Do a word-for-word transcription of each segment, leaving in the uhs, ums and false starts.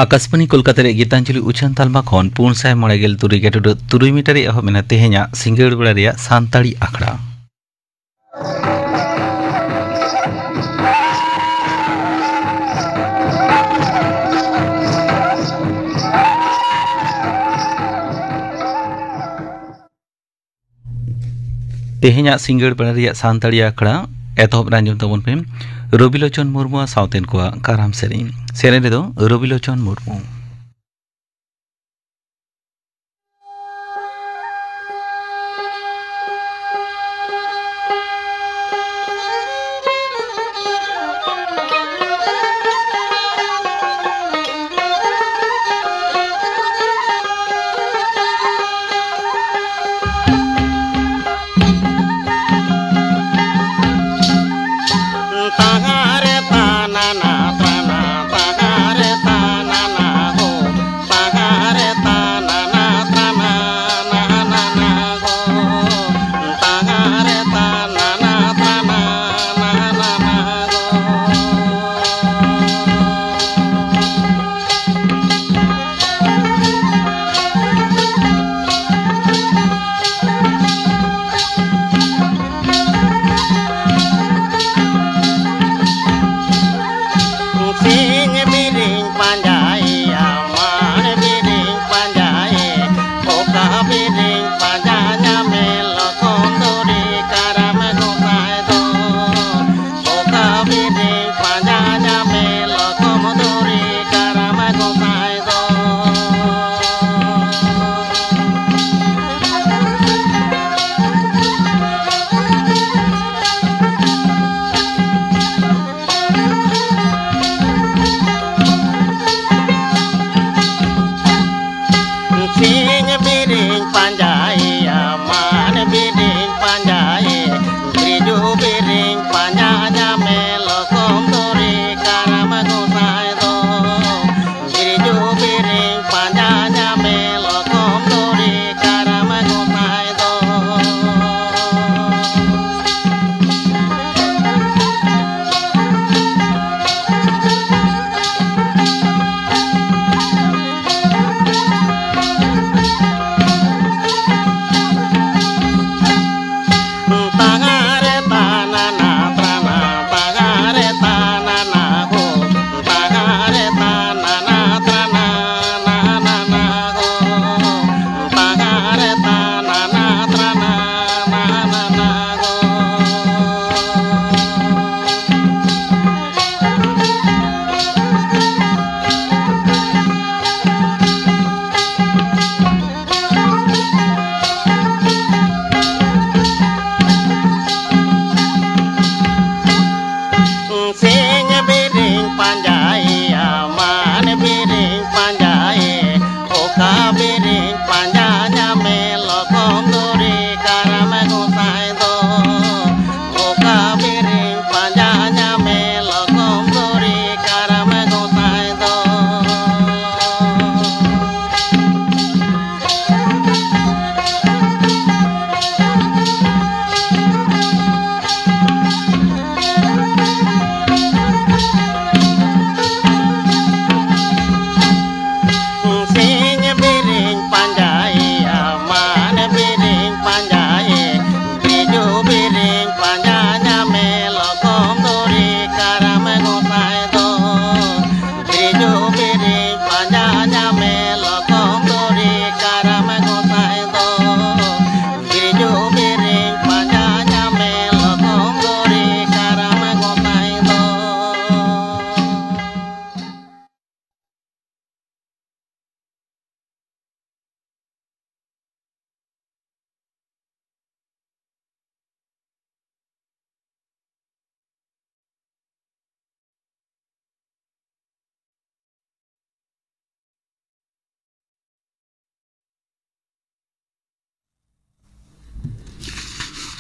ᱟᱠᱟᱥᱵᱟᱱᱤ ᱠᱳᱞᱠᱟᱛᱟ ᱨᱮ ᱜᱤᱛᱟᱧᱡᱚᱞᱤ ᱩᱪᱷᱟᱹᱱ ᱛᱟᱞᱢᱟ ᱠᱷᱚᱱ ᱯᱩᱱ ᱥᱟᱭ ᱢᱚᱬᱮ ᱜᱮᱞ ᱛᱩᱨᱩᱭ ᱜᱮᱴᱩᱰᱟᱹ ᱛᱩᱨᱩᱭ ᱢᱤᱴᱟᱨ ᱨᱮ ᱮᱦᱚᱵ ᱮᱱᱟ ᱛᱮᱦᱮᱧᱟᱜ ᱥᱤᱸᱜᱟᱹᱲ ᱵᱮᱲᱟ ᱨᱮᱭᱟᱜ ᱥᱟᱱᱛᱟᱲᱤ ᱟᱠᱷᱲᱟ᱾ ᱛᱮᱦᱮᱧᱟᱜ ᱥᱤᱸᱜᱟᱹᱲ ᱵᱮᱲᱟ ᱨᱮᱭᱟᱜ ᱥᱟᱱᱛᱟᱲᱤ ᱟᱠᱷᱲᱟ ᱮᱛᱚᱦᱚᱵ ᱨᱮ ᱟᱸᱡᱚᱢ ᱛᱟᱵᱚᱱ ᱯᱮ ᱨᱚᱵᱤᱞᱳᱪᱚᱱ ᱢᱩᱨᱢᱩᱣᱟᱜ ᱥᱟᱶᱛᱮᱱ ᱠᱚᱣᱟᱜ ᱠᱟᱨᱟᱢ ᱥᱮᱨᱮᱧ᱾ ᱥᱮᱨᱮᱧ ᱨᱮᱫᱚ ᱨᱚᱵᱤᱞᱳᱪᱚᱱ ᱢᱩᱨᱢᱩ᱾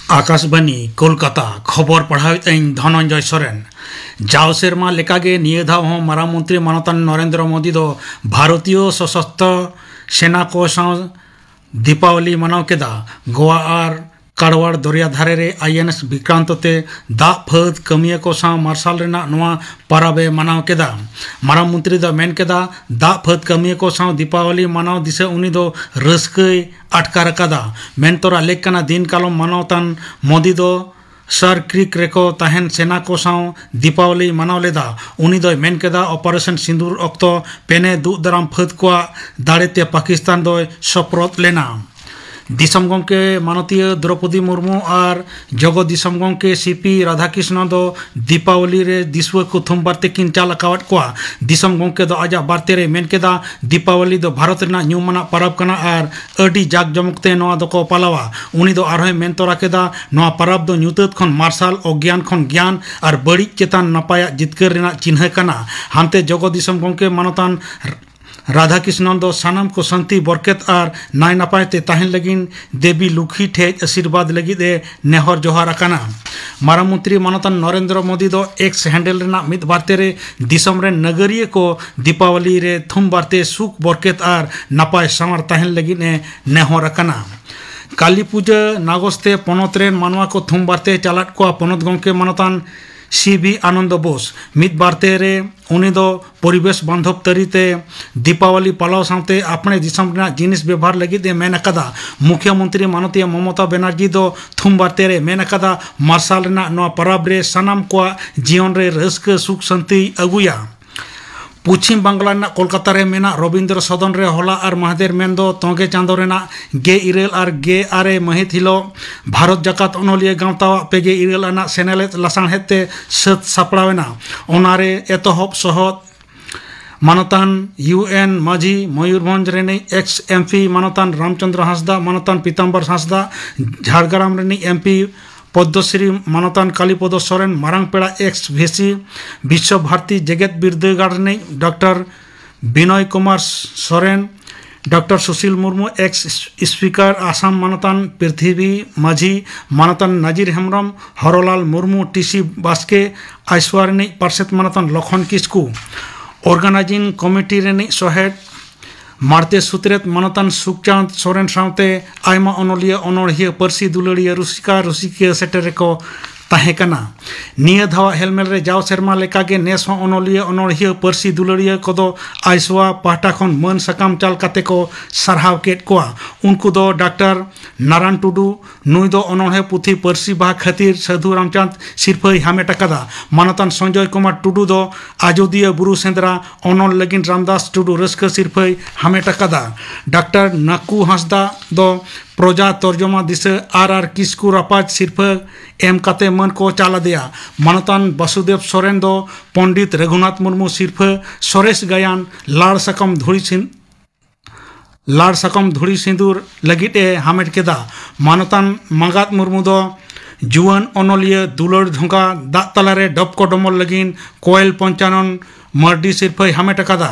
ᱟᱠᱟᱥᱵᱟᱱᱤ ᱠᱳᱞᱠᱟᱛᱟ, ᱠᱷᱚᱵᱚᱨ ᱯᱟᱲᱦᱟᱣᱮᱫ ᱟᱹᱧ ᱫᱷᱚᱱᱚᱱᱡᱚᱭ ᱥᱚᱨᱮᱱ᱾ ᱡᱟᱣ ᱥᱮᱨᱢᱟ ᱞᱮᱠᱟᱜᱮ ᱱᱤᱭᱟᱹ ᱫᱷᱟᱣ ᱦᱚᱸ ᱢᱟᱨᱟᱝ ᱢᱚᱱᱛᱨᱤ ᱢᱟᱱᱚᱛᱟᱱ ᱱᱚᱨᱮᱱᱫᱨᱚ ᱢᱳᱫᱤ ᱫᱚ ᱵᱷᱟᱨᱚᱛᱤᱭᱚ ᱥᱚᱥᱚᱥᱛᱨᱚ ᱥᱮᱱᱟ ᱠᱚ ᱥᱟᱶ ᱫᱤᱯᱟᱣᱞᱤ ᱢᱟᱱᱟᱣ ᱠᱮᱫᱟ᱾ ᱜᱳᱣᱟ ᱟᱨ ᱠᱟᱲᱣᱟᱲ ᱫᱚᱨᱭᱟ ᱫᱷᱟᱨᱮ ᱨᱮ ᱟᱭ ᱮᱱ ᱮᱥ ᱵᱤᱠᱨᱟᱱᱛᱚ ᱛᱮ ᱫᱟᱜ ᱯᱷᱟᱹᱫ ᱠᱟᱹᱢᱤᱭᱟᱹ ᱠᱚ ᱥᱟᱶ ᱢᱟᱨᱥᱟᱞ ᱨᱮᱱᱟᱜ ᱱᱚᱣᱟ ᱯᱟᱨᱟᱵᱽ ᱮ ᱢᱟᱱᱟᱣ ᱠᱮᱫᱟ᱾ ᱢᱟᱨᱟᱝ ᱢᱚᱱᱛᱨᱤ ᱫᱚ ᱢᱮᱱ ᱠᱮᱫᱟ, ᱫᱟᱜ ᱯᱷᱟᱹᱫ ᱠᱟᱹᱢᱤᱭᱟᱹ ᱠᱚ ᱥᱟᱶ ᱫᱤᱯᱟᱣᱞᱤ ᱢᱟᱱᱟᱣ ᱫᱤᱥᱟᱹ ᱩᱱᱤ ᱫᱚ ᱨᱟᱹᱥᱠᱟᱹᱭ ᱟᱴᱠᱟᱨ ᱟᱠᱟᱫᱟ᱾ ᱢᱮᱱᱛᱚᱨᱟ ᱞᱮᱠ ᱠᱟᱱᱟ ᱫᱤᱱ ᱠᱟᱞᱚᱢ ᱢᱟᱱᱟᱣ ᱛᱟᱱ ᱢᱳᱫᱤ ᱫᱚ ᱥᱟᱨ ᱠᱨᱤᱠ ᱨᱮᱠᱚ ᱛᱟᱦᱮᱱ ᱥᱮᱱᱟ ᱠᱚ ᱥᱟᱶ ᱫᱤᱯᱟᱣᱞᱤ ᱢᱟᱱᱟᱣ ᱞᱮᱫᱟ᱾ ᱩᱱᱤ ᱫᱚᱭ ᱢᱮᱱ ᱠᱮᱫᱟ, ᱚᱯᱟᱨᱮᱥᱚᱱ ᱥᱤᱸᱫᱩᱨ ᱚᱠᱛᱚ ᱯᱮᱱᱮ ᱫᱩᱜ ᱫᱟᱨᱟᱢ ᱯᱷᱟᱹᱫ ᱠᱚᱣᱟᱜ ᱫᱟᱲᱮᱛᱮ ᱯᱟᱠᱤᱥᱛᱟᱱ ᱫᱚᱭ ᱥᱚᱯᱨᱚᱫ ᱞᱮᱱᱟ᱾ ᱫᱤᱥᱚᱢ ᱜᱚᱢᱠᱮ ᱢᱟᱱᱚᱛᱤᱭᱟᱹ ᱫᱨᱚᱯᱚᱫᱤ ᱢᱩᱨᱢᱩ ᱟᱨ ᱡᱚᱜᱚ ᱫᱤᱥᱚᱢ ᱜᱚᱢᱠᱮ ᱥᱤ ᱯᱤ ᱨᱟᱫᱷᱟᱠᱨᱤᱥᱱᱚ ᱫᱚ ᱫᱤᱯᱟᱣᱞᱤ ᱨᱮ ᱫᱤᱥᱩᱣᱟᱹ ᱠᱚ ᱛᱷᱩᱢ ᱵᱟᱨᱛᱮ ᱠᱤᱱ ᱪᱟᱞ ᱟᱠᱟᱣᱟᱫ ᱠᱚᱣᱟ᱾ ᱫᱤᱥᱚᱢ ᱜᱚᱢᱠᱮ ᱫᱚ ᱟᱡᱟᱜ ᱵᱟᱨᱛᱮ ᱨᱮ ᱢᱮᱱ ᱠᱮᱫᱟ, ᱫᱤᱯᱟᱣᱞᱤ ᱫᱚ ᱵᱷᱟᱨᱚᱛ ᱨᱮᱱᱟᱜ ᱧᱩᱢᱟᱱᱟᱜ ᱯᱚᱨᱚᱵᱽ ᱠᱟᱱᱟ ᱟᱨ ᱟᱹᱰᱤ ᱡᱟᱠ ᱡᱚᱢᱚᱠ ᱛᱮ ᱱᱚᱣᱟ ᱫᱚᱠᱚ ᱯᱟᱞᱟᱣᱟ᱾ ᱩᱱᱤ ᱫᱚ ᱟᱨᱦᱚᱸᱭ ᱢᱮᱱ ᱛᱚᱨᱟ ᱠᱮᱫᱟ, ᱱᱚᱣᱟ ᱯᱚᱨᱚᱵᱽ ᱫᱚ ᱧᱩᱛᱟᱹᱛ ᱠᱷᱚᱱ ᱢᱟᱨᱥᱟᱞ, ᱚᱜᱽᱭᱟᱱ ᱠᱷᱚᱱ ᱜᱮᱭᱟᱱ ᱟᱨ ᱵᱟᱹᱲᱤᱡ ᱪᱮᱛᱟᱱ ᱱᱟᱯᱟᱭᱟᱜ ᱡᱤᱛᱠᱟᱹᱨ ᱨᱮᱱᱟᱜ ᱪᱤᱱᱦᱟᱹ ᱠᱟᱱᱟ᱾ ᱦᱟᱱᱛᱮ ᱡᱚᱜᱚ ᱫᱤᱥᱚᱢ ᱜᱚᱢᱠᱮ ᱢᱟᱱᱚᱛᱟᱱ ᱨᱟᱫᱷᱟᱠᱨᱤᱥᱱᱚᱱ ᱫᱚ ᱥᱟᱱᱟᱢ ᱠᱚ ᱥᱟᱱᱛᱤ ᱵᱚᱨᱠᱮᱛ ᱟᱨ ᱱᱟᱭ ᱱᱟᱯᱟᱭ ᱛᱮ ᱛᱟᱦᱮᱱ ᱞᱟᱹᱜᱤᱫ ᱫᱮᱵᱤ ᱞᱩᱠᱷᱤ ᱴᱷᱮᱡ ᱟᱥᱤᱨᱵᱟᱫᱽ ᱞᱟᱹᱜᱤᱫ ᱮ ᱱᱮᱦᱚᱨ ᱡᱚᱦᱟᱨ ᱟᱠᱟᱱᱟ᱾ ᱢᱟᱨᱟᱝ ᱢᱚᱱᱛᱨᱤ ᱢᱟᱱᱚᱛᱟᱱ ᱱᱚᱨᱮᱱᱫᱨᱚ ᱢᱳᱫᱤ ᱫᱚ ᱮᱠᱥ ᱦᱮᱱᱰᱮᱞ ᱨᱮᱱᱟᱜ ᱢᱤᱫ ᱵᱟᱨᱛᱮ ᱨᱮ ᱫᱤᱥᱚᱢ ᱨᱮᱱ ᱱᱟᱜᱟᱨᱤᱭᱟᱹ ᱠᱚ ᱫᱤᱯᱟᱣᱞᱤ ᱨᱮ ᱛᱷᱩᱢ ᱵᱟᱨᱛᱮ ᱥᱩᱠ ᱵᱚᱨᱠᱮᱛ ᱟᱨ ᱱᱟᱯᱟᱭ ᱥᱟᱶᱟᱨ ᱛᱟᱦᱮᱱ ᱞᱟᱹᱜᱤᱫ ᱮ ᱱᱮᱦᱚᱨ ᱟᱠᱟᱱᱟ᱾ ᱠᱟᱞᱤ ᱯᱩᱡᱟᱹ ᱱᱟᱜᱚᱥ ᱛᱮ ᱯᱚᱱᱚᱛ ᱨᱮᱱ ᱢᱟᱱᱣᱟ ᱠᱚ ᱛᱷᱩᱢ ᱵᱟᱨᱛᱮ ᱪᱟᱞᱟᱫ ᱠᱚᱣᱟ᱾ ᱯᱚᱱᱚᱛ ᱜᱚᱢᱠᱮ ᱢᱟᱱᱚᱛᱟᱱ ᱥᱤ ᱵᱷᱤ ᱟᱱᱚᱱᱫᱚ ᱵᱳᱥ ᱢᱤᱫ ᱵᱟᱨᱛᱮ ᱨᱮ ᱩᱱᱤ ᱫᱚ ᱯᱚᱨᱤᱵᱮᱥ ᱵᱟᱱᱫᱷᱚᱵ ᱛᱟᱹᱨᱤᱛᱮ ᱫᱤᱯᱟᱣᱞᱤ ᱯᱟᱞᱟᱣ ᱥᱟᱶᱛᱮ ᱟᱯᱱᱮ ᱫᱤᱥᱚᱢ ᱨᱮᱱᱟᱜ ᱡᱤᱱᱤᱥ ᱵᱮᱵᱷᱟᱨ ᱞᱟᱹᱜᱤᱫ ᱮ ᱢᱮᱱ ᱟᱠᱟᱫᱟ᱾ ᱢᱩᱠᱷᱭᱟᱹ ᱢᱚᱱᱛᱨᱤ ᱢᱟᱱᱚᱛᱤᱭᱟᱹ ᱢᱚᱢᱚᱛᱟ ᱵᱮᱱᱟᱨᱡᱤ ᱫᱚ ᱛᱷᱩᱢ ᱵᱟᱨᱛᱮ ᱨᱮ ᱢᱮᱱ ᱟᱠᱟᱫᱟ, ᱢᱟᱨᱥᱟᱞ ᱨᱮᱱᱟᱜ ᱱᱚᱣᱟ ᱯᱚᱨᱚᱵᱽ ᱨᱮ ᱥᱟᱱᱟᱢ ᱠᱚᱣᱟᱜ ᱡᱤᱭᱚᱱ ᱨᱮ ᱨᱟᱹᱥᱠᱟᱹ, ᱥᱩᱠ, ᱥᱟᱹᱱᱛᱤᱭ ᱟᱹᱜᱩᱭᱟ᱾ ᱯᱚᱪᱷᱤᱢ ᱵᱟᱝᱞᱟ ᱨᱮᱱᱟᱜ ᱠᱳᱞᱠᱟᱛᱟ ᱨᱮ ᱢᱮᱱᱟᱜ ᱨᱚᱵᱤᱱᱫᱨᱚ ᱥᱚᱫᱚᱱ ᱨᱮ ᱦᱚᱞᱟ ᱟᱨ ᱢᱟᱦᱫᱮᱨ ᱢᱮᱱᱫᱚ ᱛᱚᱸᱜᱮ ᱪᱟᱸᱫᱚ ᱨᱮᱱᱟᱜ ᱜᱮ ᱤᱨᱟᱹᱞ ᱟᱨ ᱜᱮ ᱟᱨᱮ ᱢᱟᱹᱦᱤᱛ ᱦᱤᱞᱳᱜ ᱵᱷᱟᱨᱚᱛ ᱡᱟᱠᱟᱛ ᱚᱱᱚᱞᱤᱭᱟᱹ ᱜᱟᱶᱛᱟᱣᱟᱜ ᱯᱮᱜᱮ ᱤᱨᱟᱹᱞ ᱟᱱᱟᱜ ᱥᱮᱱᱮᱞᱮᱫ ᱞᱟᱥᱟᱬᱦᱮᱫ ᱛᱮ ᱥᱟᱹᱛ ᱥᱟᱯᱲᱟᱣ ᱮᱱᱟ᱾ ᱚᱱᱟᱨᱮ ᱮᱛᱚᱦᱚᱵ ᱥᱚᱦᱚᱫ ᱢᱟᱱᱚᱛᱟᱱ ᱭᱩ ᱮᱱ ᱢᱟᱹᱡᱷᱤ, ᱢᱚᱭᱩᱨᱵᱷᱚᱸᱡᱽ ᱨᱤᱱᱤᱡ ᱮᱠᱥ ᱮᱢ ᱯᱤ ᱢᱟᱱᱚᱛᱟᱱ ᱨᱟᱢᱪᱚᱸᱫᱽᱨᱚ ᱦᱟᱸᱥᱫᱟ, ᱢᱟᱱᱚᱛᱟᱱ ᱯᱤᱛᱟᱢᱵᱚᱨ ᱦᱟᱸᱥᱫᱟ, ᱡᱷᱟᱲᱜᱨᱟᱢ ᱨᱤᱱᱤᱡ ᱮᱢ ᱯᱤ ᱯᱚᱫᱽᱫᱚᱥᱨᱤ ᱢᱟᱱᱚᱛᱟᱱ ᱠᱟᱞᱤᱯᱚᱫᱚ ᱥᱚᱨᱮᱱ, ᱢᱟᱨᱟᱝ ᱯᱮᱲᱟ ᱮᱠᱥ ᱵᱷᱤ ᱥᱤ ᱵᱤᱥᱥᱚ ᱵᱷᱟᱨᱚᱛᱤ ᱡᱮᱜᱮᱛ ᱵᱤᱨᱫᱟᱹᱜᱟᱲ ᱨᱤᱱᱤᱡ doctor Binoy Kumar Soren, doctor Sushil Murmu, X speaker Assam ᱢᱟᱱᱚᱛᱟᱱ ᱯᱨᱤᱛᱷᱤᱵᱤ ᱢᱟᱹᱡᱷᱤ, ᱢᱟᱱᱚᱛᱟᱱ ᱱᱟᱡᱤᱨ ᱦᱮᱢᱵᱨᱚᱢ, ᱦᱚᱨᱚᱞᱟᱞ ᱢᱩᱨᱢᱩ, ᱴᱤᱥᱤ ᱵᱟᱥᱠᱮ, ᱟᱭᱥᱣᱟ ᱨᱤᱱᱤᱡ ᱯᱟᱨᱥᱮᱛ ᱢᱟᱱᱚᱛᱟᱱ ᱞᱚᱠᱷᱚᱱ ᱠᱤᱥᱠᱩ, ᱚᱨᱜᱟᱱᱟᱭᱡᱤᱝ ᱠᱚᱢᱤᱴᱤ ᱨᱤᱱᱤᱡ ᱥᱚᱦᱮᱫ ᱢᱟᱲᱛᱮ ᱥᱩᱛᱨᱮᱛ ᱢᱟᱱᱚᱛᱟᱱ ᱥᱩᱠᱪᱟᱸᱫᱽ ᱥᱚᱨᱮᱱ ᱥᱟᱶᱛᱮ ᱟᱭᱢᱟ ᱚᱱᱚᱞᱤᱭᱟᱹ, ᱚᱱᱚᱬᱦᱤᱭᱟᱹ, ᱯᱟᱹᱨᱥᱤ ᱫᱩᱞᱟᱹᱲᱤᱭᱟᱹ, ᱨᱩᱥᱤᱠᱟ ᱨᱩᱥᱤᱠᱤᱭᱟᱹ ᱥᱮᱴᱮᱨ ᱨᱮᱠᱚ ᱛᱟᱦᱮᱸ ᱠᱟᱱᱟ᱾ ᱱᱤᱭᱟᱹ ᱫᱷᱟᱣᱟᱜ ᱦᱮᱞᱢᱮᱞ ᱨᱮ ᱡᱟᱣ ᱥᱮᱨᱢᱟ ᱞᱮᱠᱟᱜᱮ ᱱᱮᱥ ᱦᱚᱸ ᱚᱱᱚᱞᱤᱭᱟᱹ, ᱚᱱᱚᱬᱦᱤᱭᱟᱹ, ᱯᱟᱹᱨᱥᱤ ᱫᱩᱞᱟᱹᱲᱤᱭᱟᱹ ᱠᱚᱫᱚ ᱟᱭᱥᱣᱟ ᱯᱟᱦᱴᱟ ᱠᱷᱚᱱ ᱢᱟᱹᱱ ᱥᱟᱠᱟᱢ ᱪᱟᱞ ᱠᱟᱛᱮ ᱠᱚ ᱥᱟᱨᱦᱟᱣ ᱠᱮᱫ ᱠᱚᱣᱟ᱾ ᱩᱱᱠᱩ ᱫᱚ ᱰᱟᱠᱛᱟᱨ ᱱᱟᱨᱟᱱ ᱴᱩᱰᱩ, ᱱᱩᱭ ᱫᱚ ᱚᱱᱚᱬᱦᱮ ᱯᱩᱛᱷᱤ ᱯᱟᱹᱨᱥᱤ ᱵᱟᱦᱟ ᱠᱷᱟᱹᱛᱤᱨ ᱥᱟᱹᱫᱷᱩ ᱨᱟᱢᱪᱟᱸᱫᱽ ᱥᱤᱨᱯᱷᱟᱹᱭ ᱦᱟᱢᱮᱴ ᱟᱠᱟᱫᱟ᱾ ᱢᱟᱱᱚᱛᱟᱱ ᱥᱚᱧᱡᱚᱭ ᱠᱩᱢᱟᱨ ᱴᱩᱰᱩ ᱫᱚ ᱟᱡᱚᱫᱤᱭᱟᱹ ᱵᱩᱨᱩ ᱥᱮᱸᱫᱽᱨᱟ ᱚᱱᱚᱞ ᱞᱟᱹᱜᱤᱫ ᱨᱟᱢᱫᱟᱥ ᱴᱩᱰᱩ ᱨᱟᱹᱥᱠᱟᱹ ᱥᱤᱨᱯᱷᱟᱹᱭ ᱦᱟᱢᱮᱴ ᱟᱠᱟᱫᱟ᱾ ᱰᱟᱠᱛᱟᱨ ᱱᱟᱠᱩ ᱦᱟᱸᱥᱫᱟ ᱫᱚ ᱯᱨᱚᱡᱟ ᱛᱚᱨᱡᱚᱢᱟ ᱫᱤᱥᱟᱹ ᱟᱨ ᱟᱨ ᱠᱤᱥᱠᱩ ᱨᱟᱯᱟᱡᱽ ᱥᱤᱨᱯᱷᱟᱹ ᱮᱢ ᱠᱟᱛᱮ ᱢᱟᱹᱱ ᱠᱚ ᱪᱟᱞ ᱟᱫᱮᱭᱟ᱾ ᱢᱟᱱᱚᱛᱟᱱ ᱵᱟᱥᱩᱫᱮᱵ ᱥᱚᱨᱮᱱ ᱫᱚ ᱯᱚᱱᱰᱤᱛ ᱨᱚᱜᱷᱩᱱᱟᱛᱷ ᱢᱩᱨᱢᱩ ᱥᱤᱨᱯᱷᱟᱹ ᱥᱚᱨᱮᱥ ᱜᱟᱭᱟᱱ ᱞᱟᱲ ᱥᱟᱠᱟᱢ ᱫᱷᱩᱲᱤ ᱥᱤᱱ-, ᱞᱟᱲ ᱥᱟᱠᱟᱢ ᱫᱷᱩᱲᱤ ᱥᱤᱸᱫᱩᱨ ᱞᱟᱹᱜᱤᱫ ᱮ ᱦᱟᱢᱮᱴ ᱠᱮᱫᱟ᱾ ᱢᱟᱱᱚᱛᱟᱱ ᱢᱟᱸᱜᱟᱛ ᱢᱩᱨᱢᱩ ᱫᱚ ᱡᱩᱣᱟᱹᱱ ᱚᱱᱚᱞᱤᱭᱟᱹ ᱫᱩᱞᱟᱹᱲ ᱰᱷᱚᱸᱜᱟ ᱫᱟᱜ ᱛᱟᱞᱟᱨᱮ ᱰᱚᱵ ᱠᱚ ᱰᱚᱢᱚᱞ ᱞᱟᱹᱜᱤᱫ ᱠᱚᱭᱮᱞ ᱯᱚᱧᱪᱟᱱᱚᱱ ᱢᱟᱨᱰᱤ ᱥᱤᱨᱯᱷᱟᱹᱭ ᱦᱟᱢᱮᱴ ᱟᱠᱟᱫᱟ᱾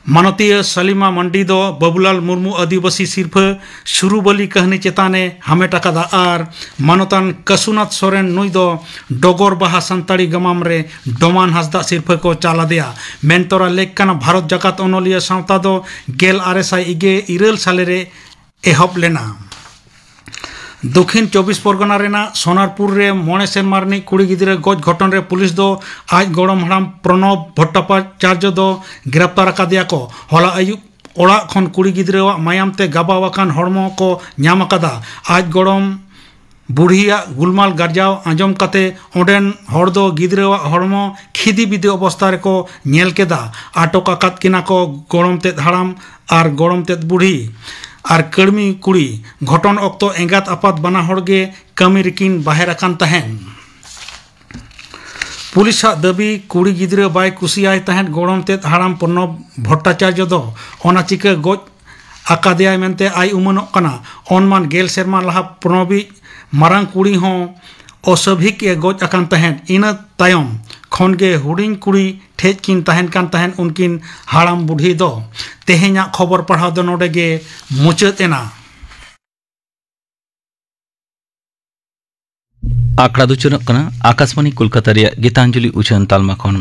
ᱢᱟᱱᱚᱛᱤᱭᱟᱹ ᱥᱟᱞᱤᱢᱟ ᱢᱟᱱᱰᱤ ᱫᱚ ᱵᱟᱵᱩᱞᱟᱞ ᱢᱩᱨᱢᱩ ᱟᱹᱫᱤᱵᱟᱹᱥᱤ ᱥᱤᱨᱯᱷᱟᱹ ᱥᱩᱨᱩᱵᱟᱹᱞᱤ ᱠᱟᱹᱦᱱᱤ ᱪᱮᱛᱟᱱ ᱮ ᱦᱟᱢᱮᱴ ᱟᱠᱟᱫᱟ ᱟᱨ ᱢᱟᱱᱚᱛᱟᱱ ᱠᱟᱥᱩᱱᱟᱛᱷ ᱥᱚᱨᱮᱱ, ᱱᱩᱭ ᱫᱚ ᱰᱚᱜᱚᱨ ᱵᱟᱦᱟ ᱥᱟᱱᱛᱟᱲᱤ ᱜᱟᱢᱟᱢ ᱨᱮ ᱰᱚᱢᱟᱱ ᱦᱟᱸᱥᱫᱟᱜ ᱥᱤᱨᱯᱷᱟᱹ ᱠᱚ ᱪᱟᱞ ᱟᱫᱮᱭᱟ᱾ ᱢᱮᱱᱛᱚᱨᱟ ᱞᱮᱠ ᱠᱟᱱᱟ ᱵᱷᱟᱨᱚᱛ ᱡᱟᱠᱟᱛ ᱚᱱᱚᱞᱤᱭᱟᱹ ᱥᱟᱶᱛᱟ ᱫᱚ ᱜᱮᱞ ᱟᱨᱮ ᱥᱟᱭ ᱤᱜᱮ ᱤᱨᱟᱹᱞ ᱥᱟᱞᱮ ᱨᱮ ᱮᱦᱚᱵ ᱞᱮᱱᱟ᱾ ᱫᱚᱠᱷᱤᱱ ᱪᱚᱵᱵᱤᱥ ᱯᱚᱨᱜᱚᱱᱟ ᱨᱮᱱᱟᱜ ᱥᱳᱱᱟᱨᱯᱩᱨ ᱨᱮ ᱢᱚᱬᱮ ᱥᱮᱨᱢᱟ ᱨᱤᱱᱤᱡ ᱠᱩᱲᱤ ᱜᱤᱫᱽᱨᱟᱹ ᱜᱚᱡ ᱜᱷᱚᱴᱚᱱ ᱨᱮ ᱯᱩᱞᱤᱥ ᱫᱚ ᱟᱡ ᱜᱚᱲᱚᱢ ᱦᱟᱲᱟᱢ ᱯᱨᱚᱱᱚᱵ ᱵᱷᱚᱴᱴᱟᱪᱟᱨᱡᱚ ᱫᱚ ᱜᱨᱮᱯᱛᱟᱨ ᱟᱠᱟᱫᱮᱭᱟ ᱠᱚ᱾ ᱦᱚᱞᱟ ᱟᱹᱭᱩᱵ ᱚᱲᱟᱜ ᱠᱷᱚᱱ ᱠᱩᱲᱤ ᱜᱤᱫᱽᱨᱟᱹᱣᱟᱜ ᱢᱟᱭᱟᱢ ᱛᱮ ᱜᱟᱵᱟᱣ ᱟᱠᱟᱱ ᱦᱚᱲᱢᱚ ᱠᱚ ᱧᱟᱢ ᱟᱠᱟᱫᱟ᱾ ᱟᱡ ᱜᱚᱲᱚᱢ ᱵᱩᱲᱦᱤᱭᱟᱜ ᱜᱩᱞᱢᱟᱞ ᱜᱟᱨᱡᱟᱣ ᱟᱸᱡᱚᱢ ᱠᱟᱛᱮ ᱚᱸᱰᱮᱱ ᱦᱚᱲ ᱫᱚ ᱜᱤᱫᱽᱨᱟᱹᱣᱟᱜ ᱦᱚᱲᱢᱚ ᱠᱷᱤᱫᱤ ᱵᱤᱫᱤ ᱚᱵᱚᱥᱛᱟ ᱨᱮᱠᱚ ᱧᱮᱞ ᱠᱮᱫᱟ᱾ ᱟᱴᱚᱠ ᱟᱠᱟᱫ ᱠᱤᱱᱟ ᱠᱚ ᱜᱚᱲᱚᱢ ᱛᱮᱫ ᱦᱟᱲᱟᱢ ᱟᱨ ᱜᱚᱲᱚᱢ ᱛᱮᱫ ᱵᱩᱲᱦᱤ ᱟᱨ ᱠᱟᱹᱲᱢᱤ ᱠᱩᱲᱤ᱾ ᱜᱷᱚᱴᱚᱱ ᱚᱠᱛᱚ ᱮᱸᱜᱟᱛ ᱟᱯᱟᱛ ᱵᱟᱱᱟ ᱦᱚᱲ ᱜᱮ ᱠᱟᱹᱢᱤ ᱨᱮᱠᱤᱱ ᱵᱟᱦᱮᱨ ᱟᱠᱟᱱ ᱛᱟᱦᱮᱸᱱ᱾ ᱯᱩᱞᱤᱥᱟᱜ ᱫᱟᱹᱵᱤ, ᱠᱩᱲᱤ ᱜᱤᱫᱽᱨᱟᱹ ᱵᱟᱭ ᱠᱩᱥᱤᱭᱟᱭ ᱛᱟᱦᱮᱸᱫ ᱜᱚᱲᱚᱢ ᱛᱮᱫ ᱦᱟᱲᱟᱢ ᱯᱨᱚᱱᱚᱵ ᱵᱷᱚᱴᱴᱟᱪᱟᱨᱡᱚ ᱫᱚ, ᱚᱱᱟ ᱪᱤᱠᱟᱹ ᱜᱚᱡ ᱟᱠᱟᱫᱮᱭᱟᱭ ᱢᱮᱱᱛᱮ ᱟᱭ ᱩᱢᱟᱹᱱᱚᱜ ᱠᱟᱱᱟ᱾ ᱚᱱᱢᱟᱱ ᱜᱮᱞ ᱥᱮᱨᱢᱟ ᱞᱟᱦᱟ ᱯᱨᱚᱱᱚᱵᱤᱡ ᱢᱟᱨᱟᱝ ᱠᱩᱲᱤ ᱦᱚᱸ ᱚᱥᱟᱵᱷᱤᱠ ᱮ ᱜᱚᱡ ᱟᱠᱟᱱ ᱛᱟᱦᱮᱸᱫ᱾ ᱤᱱᱟᱹ ᱛᱟᱭᱚᱢ ᱠᱷᱚᱱ ᱜᱮ ᱦᱩᱰᱤᱧ ᱠᱩᱲᱤ ᱴᱷᱮᱡ ᱠᱤᱱ ᱛᱟᱦᱮᱱ ᱠᱟᱱ ᱛᱟᱦᱮᱸᱫ ᱩᱱᱠᱤᱱ ᱦᱟᱲᱟᱢ ᱵᱩᱰᱷᱤ ᱫᱚ᱾ ᱛᱮᱦᱮᱧᱟᱜ ᱠᱷᱚᱵᱚᱨ ᱯᱟᱲᱦᱟᱣ ᱫᱚ ᱱᱚᱰᱮ ᱜᱮ ᱢᱩᱪᱟᱹᱫ ᱮᱱᱟ᱾ ᱟᱠᱷᱲᱟ ᱫᱚ ᱩᱪᱷᱟᱹᱱᱚᱜ ᱠᱟᱱᱟ ᱟᱠᱟᱥᱵᱟᱱᱤ ᱠᱳᱞᱠᱟᱛᱟ ᱨᱮᱭᱟᱜ ᱜᱤᱛᱟᱧᱡᱚᱞᱤ ᱩᱪᱷᱟᱹᱱ ᱛᱟᱞᱢᱟ ᱠᱷᱚᱱ᱾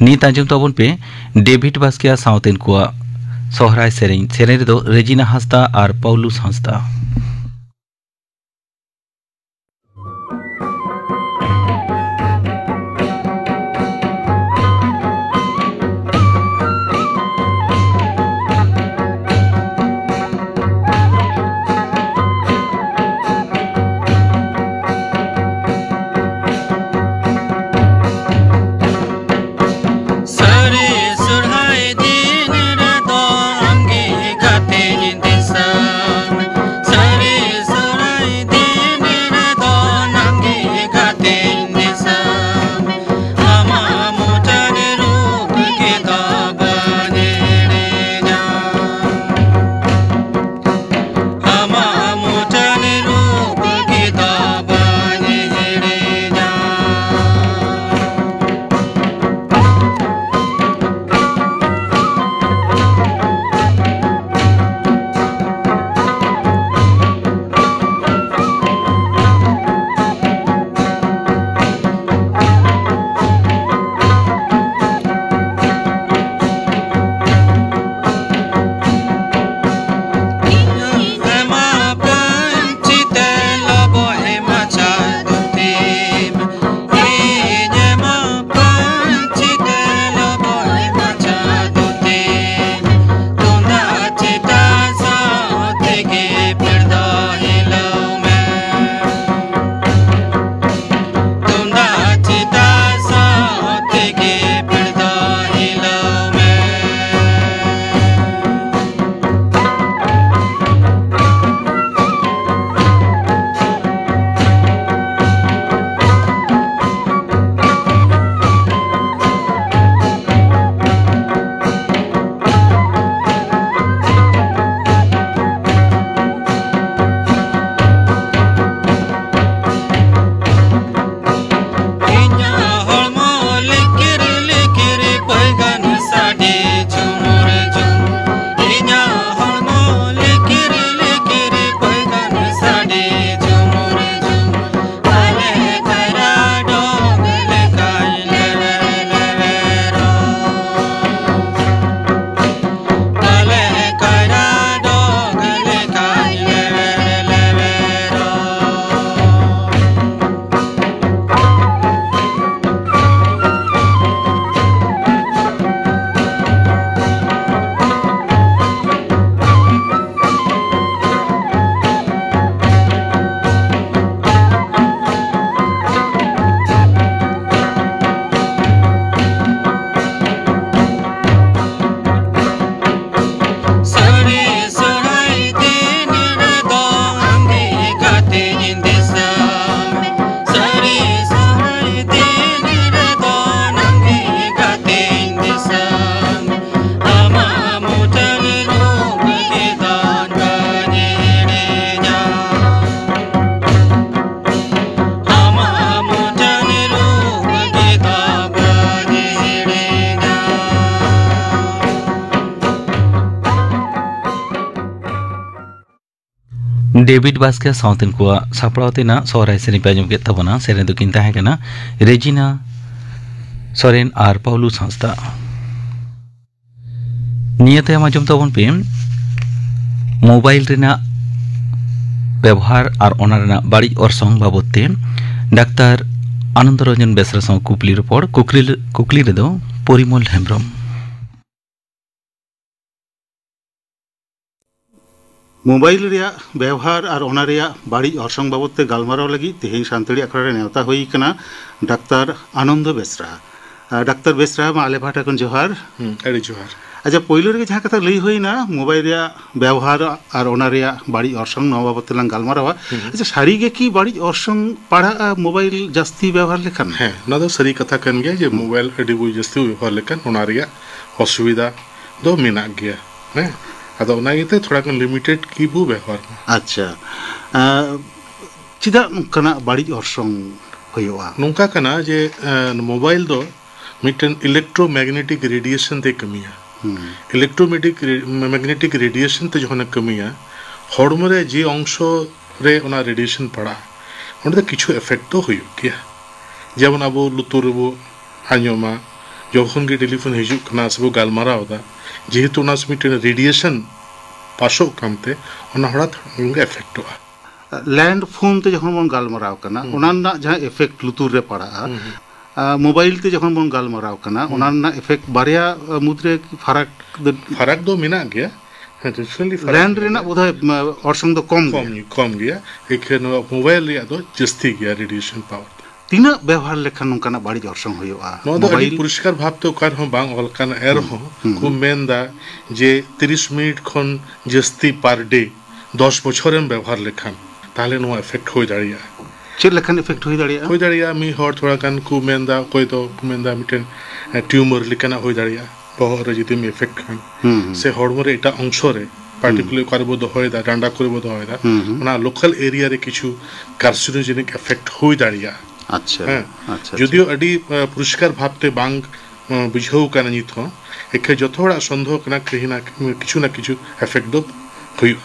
ᱱᱤᱛ ᱟᱸᱡᱚᱢ ᱛᱟᱵᱚᱱ ᱯᱮ ᱰᱮᱵᱷᱤᱰ ᱵᱟᱥᱠᱮᱭᱟ ᱥᱟᱶᱛᱮᱱ ᱠᱚᱣᱟᱜ ᱥᱚᱦᱨᱟᱭ ᱥᱮᱨᱮᱧ᱾ ᱥᱮᱨᱮᱧ ᱨᱮᱫᱚ ᱨᱮᱡᱤᱱᱟ ᱦᱟᱸᱥᱫᱟ ᱟᱨ ᱯᱟᱩᱞᱩᱥ ᱦᱟᱸᱥᱫᱟ᱾ ᱥᱟᱹᱨᱤ ᱥᱚᱨᱦᱟᱭ ᱫᱤᱱ ᱨᱮᱫᱚ ᱟᱢᱜᱮ ᱜᱟᱛᱮᱧ ᱫᱤᱥᱟᱹ᱾ ᱥᱟᱹᱨᱤ ᱰᱮᱵᱷᱤᱰ ᱵᱟᱥᱠᱮ ᱥᱟᱶᱛᱮᱱ ᱠᱚᱣᱟᱜ ᱥᱟᱯᱲᱟᱣ ᱛᱮᱱᱟᱜ ᱥᱚᱦᱨᱟᱭ ᱥᱮᱨᱮᱧ ᱯᱮ ᱟᱸᱡᱚᱢ ᱠᱮᱫ ᱛᱟᱵᱚᱱᱟ᱾ ᱥᱮᱨᱮᱧ ᱫᱚᱠᱤᱱ ᱛᱟᱦᱮᱸ ᱠᱟᱱᱟ ᱨᱮᱡᱤᱱᱟ ᱥᱚᱨᱮᱱ ᱟᱨ ᱯᱟᱣᱞᱩᱥ ᱦᱟᱸᱥᱫᱟ᱾ ᱱᱤᱭᱟᱹ ᱛᱟᱭᱚᱢ ᱟᱸᱡᱚᱢ ᱛᱟᱵᱚᱱ ᱯᱮ ᱢᱳᱵᱟᱭᱤᱞ ᱨᱮᱱᱟᱜ ᱵᱮᱵᱚᱦᱟᱨ ᱟᱨ ᱚᱱᱟ ᱨᱮᱱᱟᱜ ᱵᱟᱹᱲᱤᱡ ᱚᱨᱥᱚᱝ ᱵᱟᱵᱚᱫ ᱛᱮ ᱰᱟᱠᱛᱟᱨ ᱟᱱᱚᱱᱫᱚ ᱨᱚᱧᱡᱚᱱ ᱵᱮᱥᱨᱟ ᱥᱟᱶ ᱠᱩᱠᱞᱤ ᱨᱚᱯᱚᱲ᱾ ᱠᱩᱠᱞᱤ, ᱠᱩᱠᱞᱤ ᱨᱮᱫᱚ ᱯᱚᱨᱤᱢᱚᱞ ᱦᱮᱢᱵᱨᱚᱢ᱾ ᱢᱳᱵᱟᱭᱤᱞ ᱨᱮᱭᱟᱜ ᱵᱮᱣᱦᱟᱨ ᱟᱨ ᱚᱱᱟ ᱨᱮᱭᱟᱜ ᱵᱟᱹᱲᱤᱡ ᱚᱨᱥᱚᱝ ᱵᱟᱵᱚᱫ ᱛᱮ ᱜᱟᱞᱢᱟᱨᱟᱣ ᱞᱟᱹᱜᱤᱫ ᱛᱮᱦᱮᱧ ᱥᱟᱱᱛᱟᱲᱤ ᱟᱠᱷᱲᱟ ᱨᱮ ᱱᱮᱣᱛᱟ ᱦᱩᱭ ᱟᱠᱟᱱᱟ ᱰᱟᱠᱛᱟᱨ ᱟᱱᱚᱱᱫᱚ ᱵᱮᱥᱨᱟ᱾ ᱟᱨ ᱰᱟᱠᱛᱟᱨ ᱵᱮᱥᱨᱟ, ᱢᱟ ᱟᱞᱮ ᱯᱟᱦᱴᱟ ᱠᱷᱚᱱ ᱡᱚᱦᱟᱨ᱾ ᱦᱩᱸ, ᱟᱹᱰᱤ ᱡᱚᱦᱟᱨ᱾ ᱟᱪᱪᱷᱟ, ᱯᱳᱭᱞᱳ ᱨᱮᱜᱮ ᱡᱟᱦᱟᱸ ᱠᱟᱛᱷᱟ ᱞᱟᱹᱭ ᱦᱩᱭᱱᱟ, ᱢᱳᱵᱟᱭᱤᱞ ᱨᱮᱭᱟᱜ ᱵᱮᱣᱦᱟᱨ ᱟᱨ ᱚᱱᱟ ᱨᱮᱭᱟᱜ ᱵᱟᱹᱲᱤᱡ ᱚᱨᱥᱚᱝ, ᱱᱚᱣᱟ ᱵᱟᱵᱚᱫ ᱛᱮᱞᱟᱝ ᱜᱟᱞᱢᱟᱨᱟᱣᱟ᱾ ᱦᱩᱸ᱾ ᱟᱪᱪᱷᱟ, ᱥᱟᱹᱨᱤ ᱜᱮ ᱠᱤ ᱵᱟᱹᱲᱤᱡ ᱚᱨᱥᱚᱝ ᱯᱟᱲᱟᱜᱼᱟ ᱢᱳᱵᱟᱭᱤᱞ ᱡᱟᱹᱥᱛᱤ ᱵᱮᱣᱦᱟᱨ ᱞᱮᱠᱷᱟᱱ? ᱦᱮᱸ, ᱚᱱᱟ ᱫᱚ ᱥᱟᱹᱨᱤ ᱠᱟᱛᱷᱟ ᱠᱟᱱ ᱜᱮᱭᱟ ᱡᱮ ᱦᱩᱸ᱾ ᱢᱳᱵᱟᱭᱤᱞ ᱟᱹᱰᱤ ᱵᱚ ᱡᱟᱹᱥᱛᱤ ᱵᱚ ᱵᱮᱵᱚᱦᱟᱨ ᱞᱮᱠᱷᱟᱱ ᱚᱱᱟ ᱨᱮᱭᱟᱜ ᱚᱥᱩᱵᱤᱫᱷᱟ ᱫᱚ ᱢᱮᱱᱟᱜ ᱜᱮᱭᱟ᱾ ᱦᱮᱸ, ᱟᱫᱚ ᱚᱱᱟ ᱤᱭᱟᱹᱛᱮ ᱛᱷᱚᱲᱟ ᱜᱟᱱ ᱞᱤᱢᱤᱴᱮᱰ ᱜᱮᱵᱚ ᱵᱮᱣᱦᱟᱨ ᱢᱟ᱾ ᱟᱪᱪᱷᱟ, ᱟᱸ, ᱪᱮᱫᱟᱜ ᱱᱚᱝᱠᱟᱱᱟᱜ ᱵᱟᱹᱲᱤᱡ ᱚᱨᱥᱚᱝ ᱦᱩᱭᱩᱜᱼᱟ? ᱱᱚᱝᱠᱟ ᱠᱟᱱᱟ ᱡᱮ, ᱟᱸ, ᱢᱳᱵᱟᱭᱤᱞ ᱫᱚ ᱢᱤᱫᱴᱮᱱ ᱤᱞᱮᱠᱴᱨᱳᱢᱮᱜᱱᱮᱴᱤᱠ ᱨᱮᱰᱤᱭᱮᱥᱚᱱ ᱛᱮ ᱠᱟᱹᱢᱤᱭᱟ᱾ ᱦᱩᱸ᱾ ᱤᱞᱮᱠᱴᱨᱳᱢᱮᱜᱱᱮᱴᱤᱠ ᱨᱮ-, ᱢᱮᱜᱱᱮᱴᱤᱠ ᱨᱮᱰᱤᱭᱮᱥᱚᱱ ᱛᱮ ᱡᱚᱠᱷᱚᱱᱮ ᱠᱟᱹᱢᱤᱭᱟ, ᱦᱚᱲᱢᱚ ᱨᱮ ᱡᱮ ᱚᱝᱥᱚ ᱨᱮ ᱚᱱᱟ ᱨᱮᱰᱤᱭᱮᱥᱚᱱ ᱯᱟᱲᱟᱜᱼᱟ, ᱚᱸᱰᱮ ᱫᱚ ᱠᱤᱪᱷᱩ ᱮᱯᱷᱮᱠᱴ ᱫᱚ ᱦᱩᱭᱩᱜ ᱜᱮᱭᱟ᱾ ᱡᱮᱢᱚᱱ ᱟᱵᱚ ᱞᱩᱛᱩᱨ ᱨᱮᱵᱚ ᱟᱸᱡᱚᱢᱟ, ᱡᱚᱠᱷᱚᱱ ᱜᱮ ᱴᱮᱞᱤᱯᱷᱳᱱ ᱦᱤᱡᱩᱜ ᱠᱟᱱᱟ ᱥᱮᱵᱚ ᱜᱟᱞᱢᱟᱨᱟᱣ ᱮᱫᱟ, ᱡᱮᱦᱮᱛᱩ ᱚᱱᱟ ᱥᱮ ᱢᱤᱫᱴᱮᱱ ᱨᱮᱰᱤᱭᱮᱥᱚᱱ ᱯᱟᱥᱚᱜ ᱠᱟᱱᱛᱮ ᱚᱱᱟ ᱦᱚᱲᱟᱜ ᱦᱚᱲᱢᱚ ᱜᱮ ᱮᱯᱷᱮᱠᱴᱚᱜᱼᱟ᱾ ᱞᱮᱱᱰ ᱯᱷᱳᱱ ᱛᱮ ᱡᱚᱠᱷᱚᱱ ᱵᱚᱱ ᱜᱟᱞᱢᱟᱨᱟᱣ ᱠᱟᱱᱟ, ᱦᱩᱸ᱾ ᱚᱱᱟ ᱨᱮᱱᱟᱜ ᱡᱟᱦᱟᱸ ᱮᱯᱷᱮᱠᱴ ᱞᱩᱛᱩᱨ ᱨᱮ ᱯᱟᱲᱟᱜᱼᱟ, ᱦᱩᱸ, ᱦᱩᱸ᱾ ᱟᱨ ᱢᱳᱵᱟᱭᱤᱞ ᱛᱮ ᱡᱚᱠᱷᱚᱱ ᱵᱚᱱ ᱜᱟᱞᱢᱟᱨᱟᱣ ᱠᱟᱱᱟ, ᱦᱩᱸ᱾ ᱚᱱᱟ ᱨᱮᱱᱟᱜ ᱮᱯᱷᱮᱠᱴ ᱵᱟᱨᱭᱟ, ᱟᱸ, ᱢᱩᱫᱽᱨᱮ ᱯᱷᱟᱨᱟᱠ ᱫᱚ ᱯᱷᱟᱨᱟᱠ ᱫᱚ ᱢᱮᱱᱟᱜ ᱜᱮᱭᱟ᱾ ᱦᱮᱸ, definitely ᱯᱷᱟᱨᱟᱠ ᱞᱮᱱᱰ ᱢᱮᱱᱟᱜ ᱨᱮᱱᱟᱜ ᱜᱮᱭᱟ᱾ ᱵᱳᱫᱷᱚᱭ, ᱟᱸ, ᱚᱨᱥᱚᱝ ᱫᱚ ᱠᱚᱢ ᱠᱚᱢ ᱜᱮᱭᱟ᱾ ᱧᱚᱜ, ᱠᱚᱢ ᱜᱮᱭᱟ᱾ ᱮᱠᱷᱟᱱ ᱱᱚᱣᱟ ᱢᱳᱵᱟᱭᱤᱞ ᱨᱮᱭᱟᱜ ᱫᱚ ᱡᱟᱹᱥᱛᱤ ᱜᱮᱭᱟ ᱨᱮᱰᱤᱭᱮᱥᱚᱱ ᱯᱟᱣᱟᱨ ᱫᱚ᱾ ᱛᱤᱱᱟᱹᱜ ᱵᱮᱣᱦᱟᱨ ᱞᱮᱠᱷᱟᱱ ᱱᱚᱝᱠᱟᱱᱟᱜ ᱵᱟᱹᱲᱤᱡ ᱚᱨᱥᱚᱝ ᱦᱩᱭᱩᱜᱼᱟ? ᱱᱚᱣᱟ ᱫᱚ ᱟᱹᱰᱤ ᱢᱳᱵᱟᱭᱤᱞ? ᱯᱚᱨᱤᱥᱠᱟᱨ ᱵᱷᱟᱵᱽᱛᱮ ᱚᱠᱟ ᱨᱮᱦᱚᱸ ᱵᱟᱝ ᱚᱞ ᱠᱟᱱᱟ, ᱮᱱ ᱦᱩᱸ, ᱨᱮᱦᱚᱸ ᱦᱩᱸ, ᱠᱚ ᱦᱩᱸ᱾ ᱢᱮᱱᱫᱟ ᱡᱮ ᱛᱤᱨᱤᱥ ᱢᱤᱱᱤᱴ ᱠᱷᱚᱱ ᱡᱟᱹᱥᱛᱤ per day ᱫᱚᱥ ᱵᱚᱪᱷᱚᱨᱮᱢ ᱵᱮᱵᱚᱦᱟᱨ ᱞᱮᱠᱷᱟᱱ, ᱛᱟᱦᱚᱞᱮ ᱱᱚᱣᱟ ᱮᱯᱷᱮᱠᱴ ᱦᱩᱭ ᱫᱟᱲᱮᱭᱟᱜᱼᱟ᱾ ᱪᱮᱫ ᱞᱮᱠᱟᱱ ᱮᱯᱷᱮᱠᱴ ᱦᱩᱭ ᱫᱟᱲᱮᱭᱟᱜᱼᱟ? ᱦᱩᱭ ᱫᱟᱲᱮᱭᱟᱜᱼᱟ, ᱢᱤᱫ ᱦᱚᱲ ᱛᱷᱚᱲᱟ ᱜᱟᱱ ᱠᱚ ᱢᱮᱱᱫᱟ, ᱚᱠᱚᱭ ᱫᱚ ᱠᱚ ᱢᱮᱱᱫᱟ ᱢᱤᱫᱴᱮᱱ, ᱮ, ᱴᱤᱭᱩᱢᱟᱨ ᱞᱮᱠᱟᱱᱟᱜ ᱦᱩᱭ ᱫᱟᱲᱮᱭᱟᱜᱼᱟ, ᱵᱚᱦᱚᱜ ᱨᱮ ᱡᱩᱫᱤᱢ ᱮᱯᱷᱮᱠᱴ ᱠᱷᱟᱱ, ᱦᱩᱸ, ᱦᱩᱸ᱾ ᱥᱮ ᱦᱚᱲᱢᱚ ᱨᱮ ᱮᱴᱟᱜ ᱚᱝᱥᱚ ᱨᱮ, ᱦᱩᱸ᱾ ᱯᱟᱨᱴᱤᱠᱩᱞᱟᱨ ᱚᱠᱟ ᱨᱮᱵᱚ ᱫᱚᱦᱚᱭᱮᱫᱟ, ᱰᱟᱸᱰᱟ ᱠᱚᱨᱮ ᱵᱚ ᱫᱚᱦᱚᱭᱮᱫᱟ, ᱦᱩᱸ, ᱦᱩᱸ᱾ ᱚᱱᱟ ᱞᱳᱠᱟᱞ ᱮᱨᱤᱭᱟ ᱨᱮ ᱠᱤᱪᱷᱩ ᱠᱟᱨᱥᱤᱱᱳᱡᱮᱱᱤᱠ ᱮᱯᱷᱮᱠᱴ ᱦᱩᱭ ᱫᱟᱲᱮᱭᱟᱜᱼᱟ᱾ ᱟᱪᱪᱷᱟ, ᱦᱮᱸ, ᱟᱪᱪᱷᱟ, ᱟᱪᱪᱷᱟ᱾ ᱡᱩᱫᱤᱭᱳ ᱟᱹᱰᱤ, ᱮ, ᱯᱚᱨᱤᱥᱠᱟᱨ ᱵᱷᱟᱵᱽᱛᱮ ᱵᱟᱝ, ᱮ, ᱵᱩᱡᱷᱟᱹᱣ ᱠᱟᱱᱟ ᱱᱤᱛ ᱦᱚᱸ, ᱮᱠᱷᱮ ᱡᱚᱛᱚ ᱦᱚᱲᱟᱜ ᱥᱚᱱᱫᱮᱦᱚ ᱠᱟᱱᱟ, ᱠᱤᱪᱷᱩ ᱱᱟ, ᱠᱤᱪᱷᱩ ᱱᱟ ᱠᱤᱪᱷᱩ ᱮᱯᱷᱮᱠᱴ ᱫᱚ ᱦᱩᱭᱩᱜᱼᱟ᱾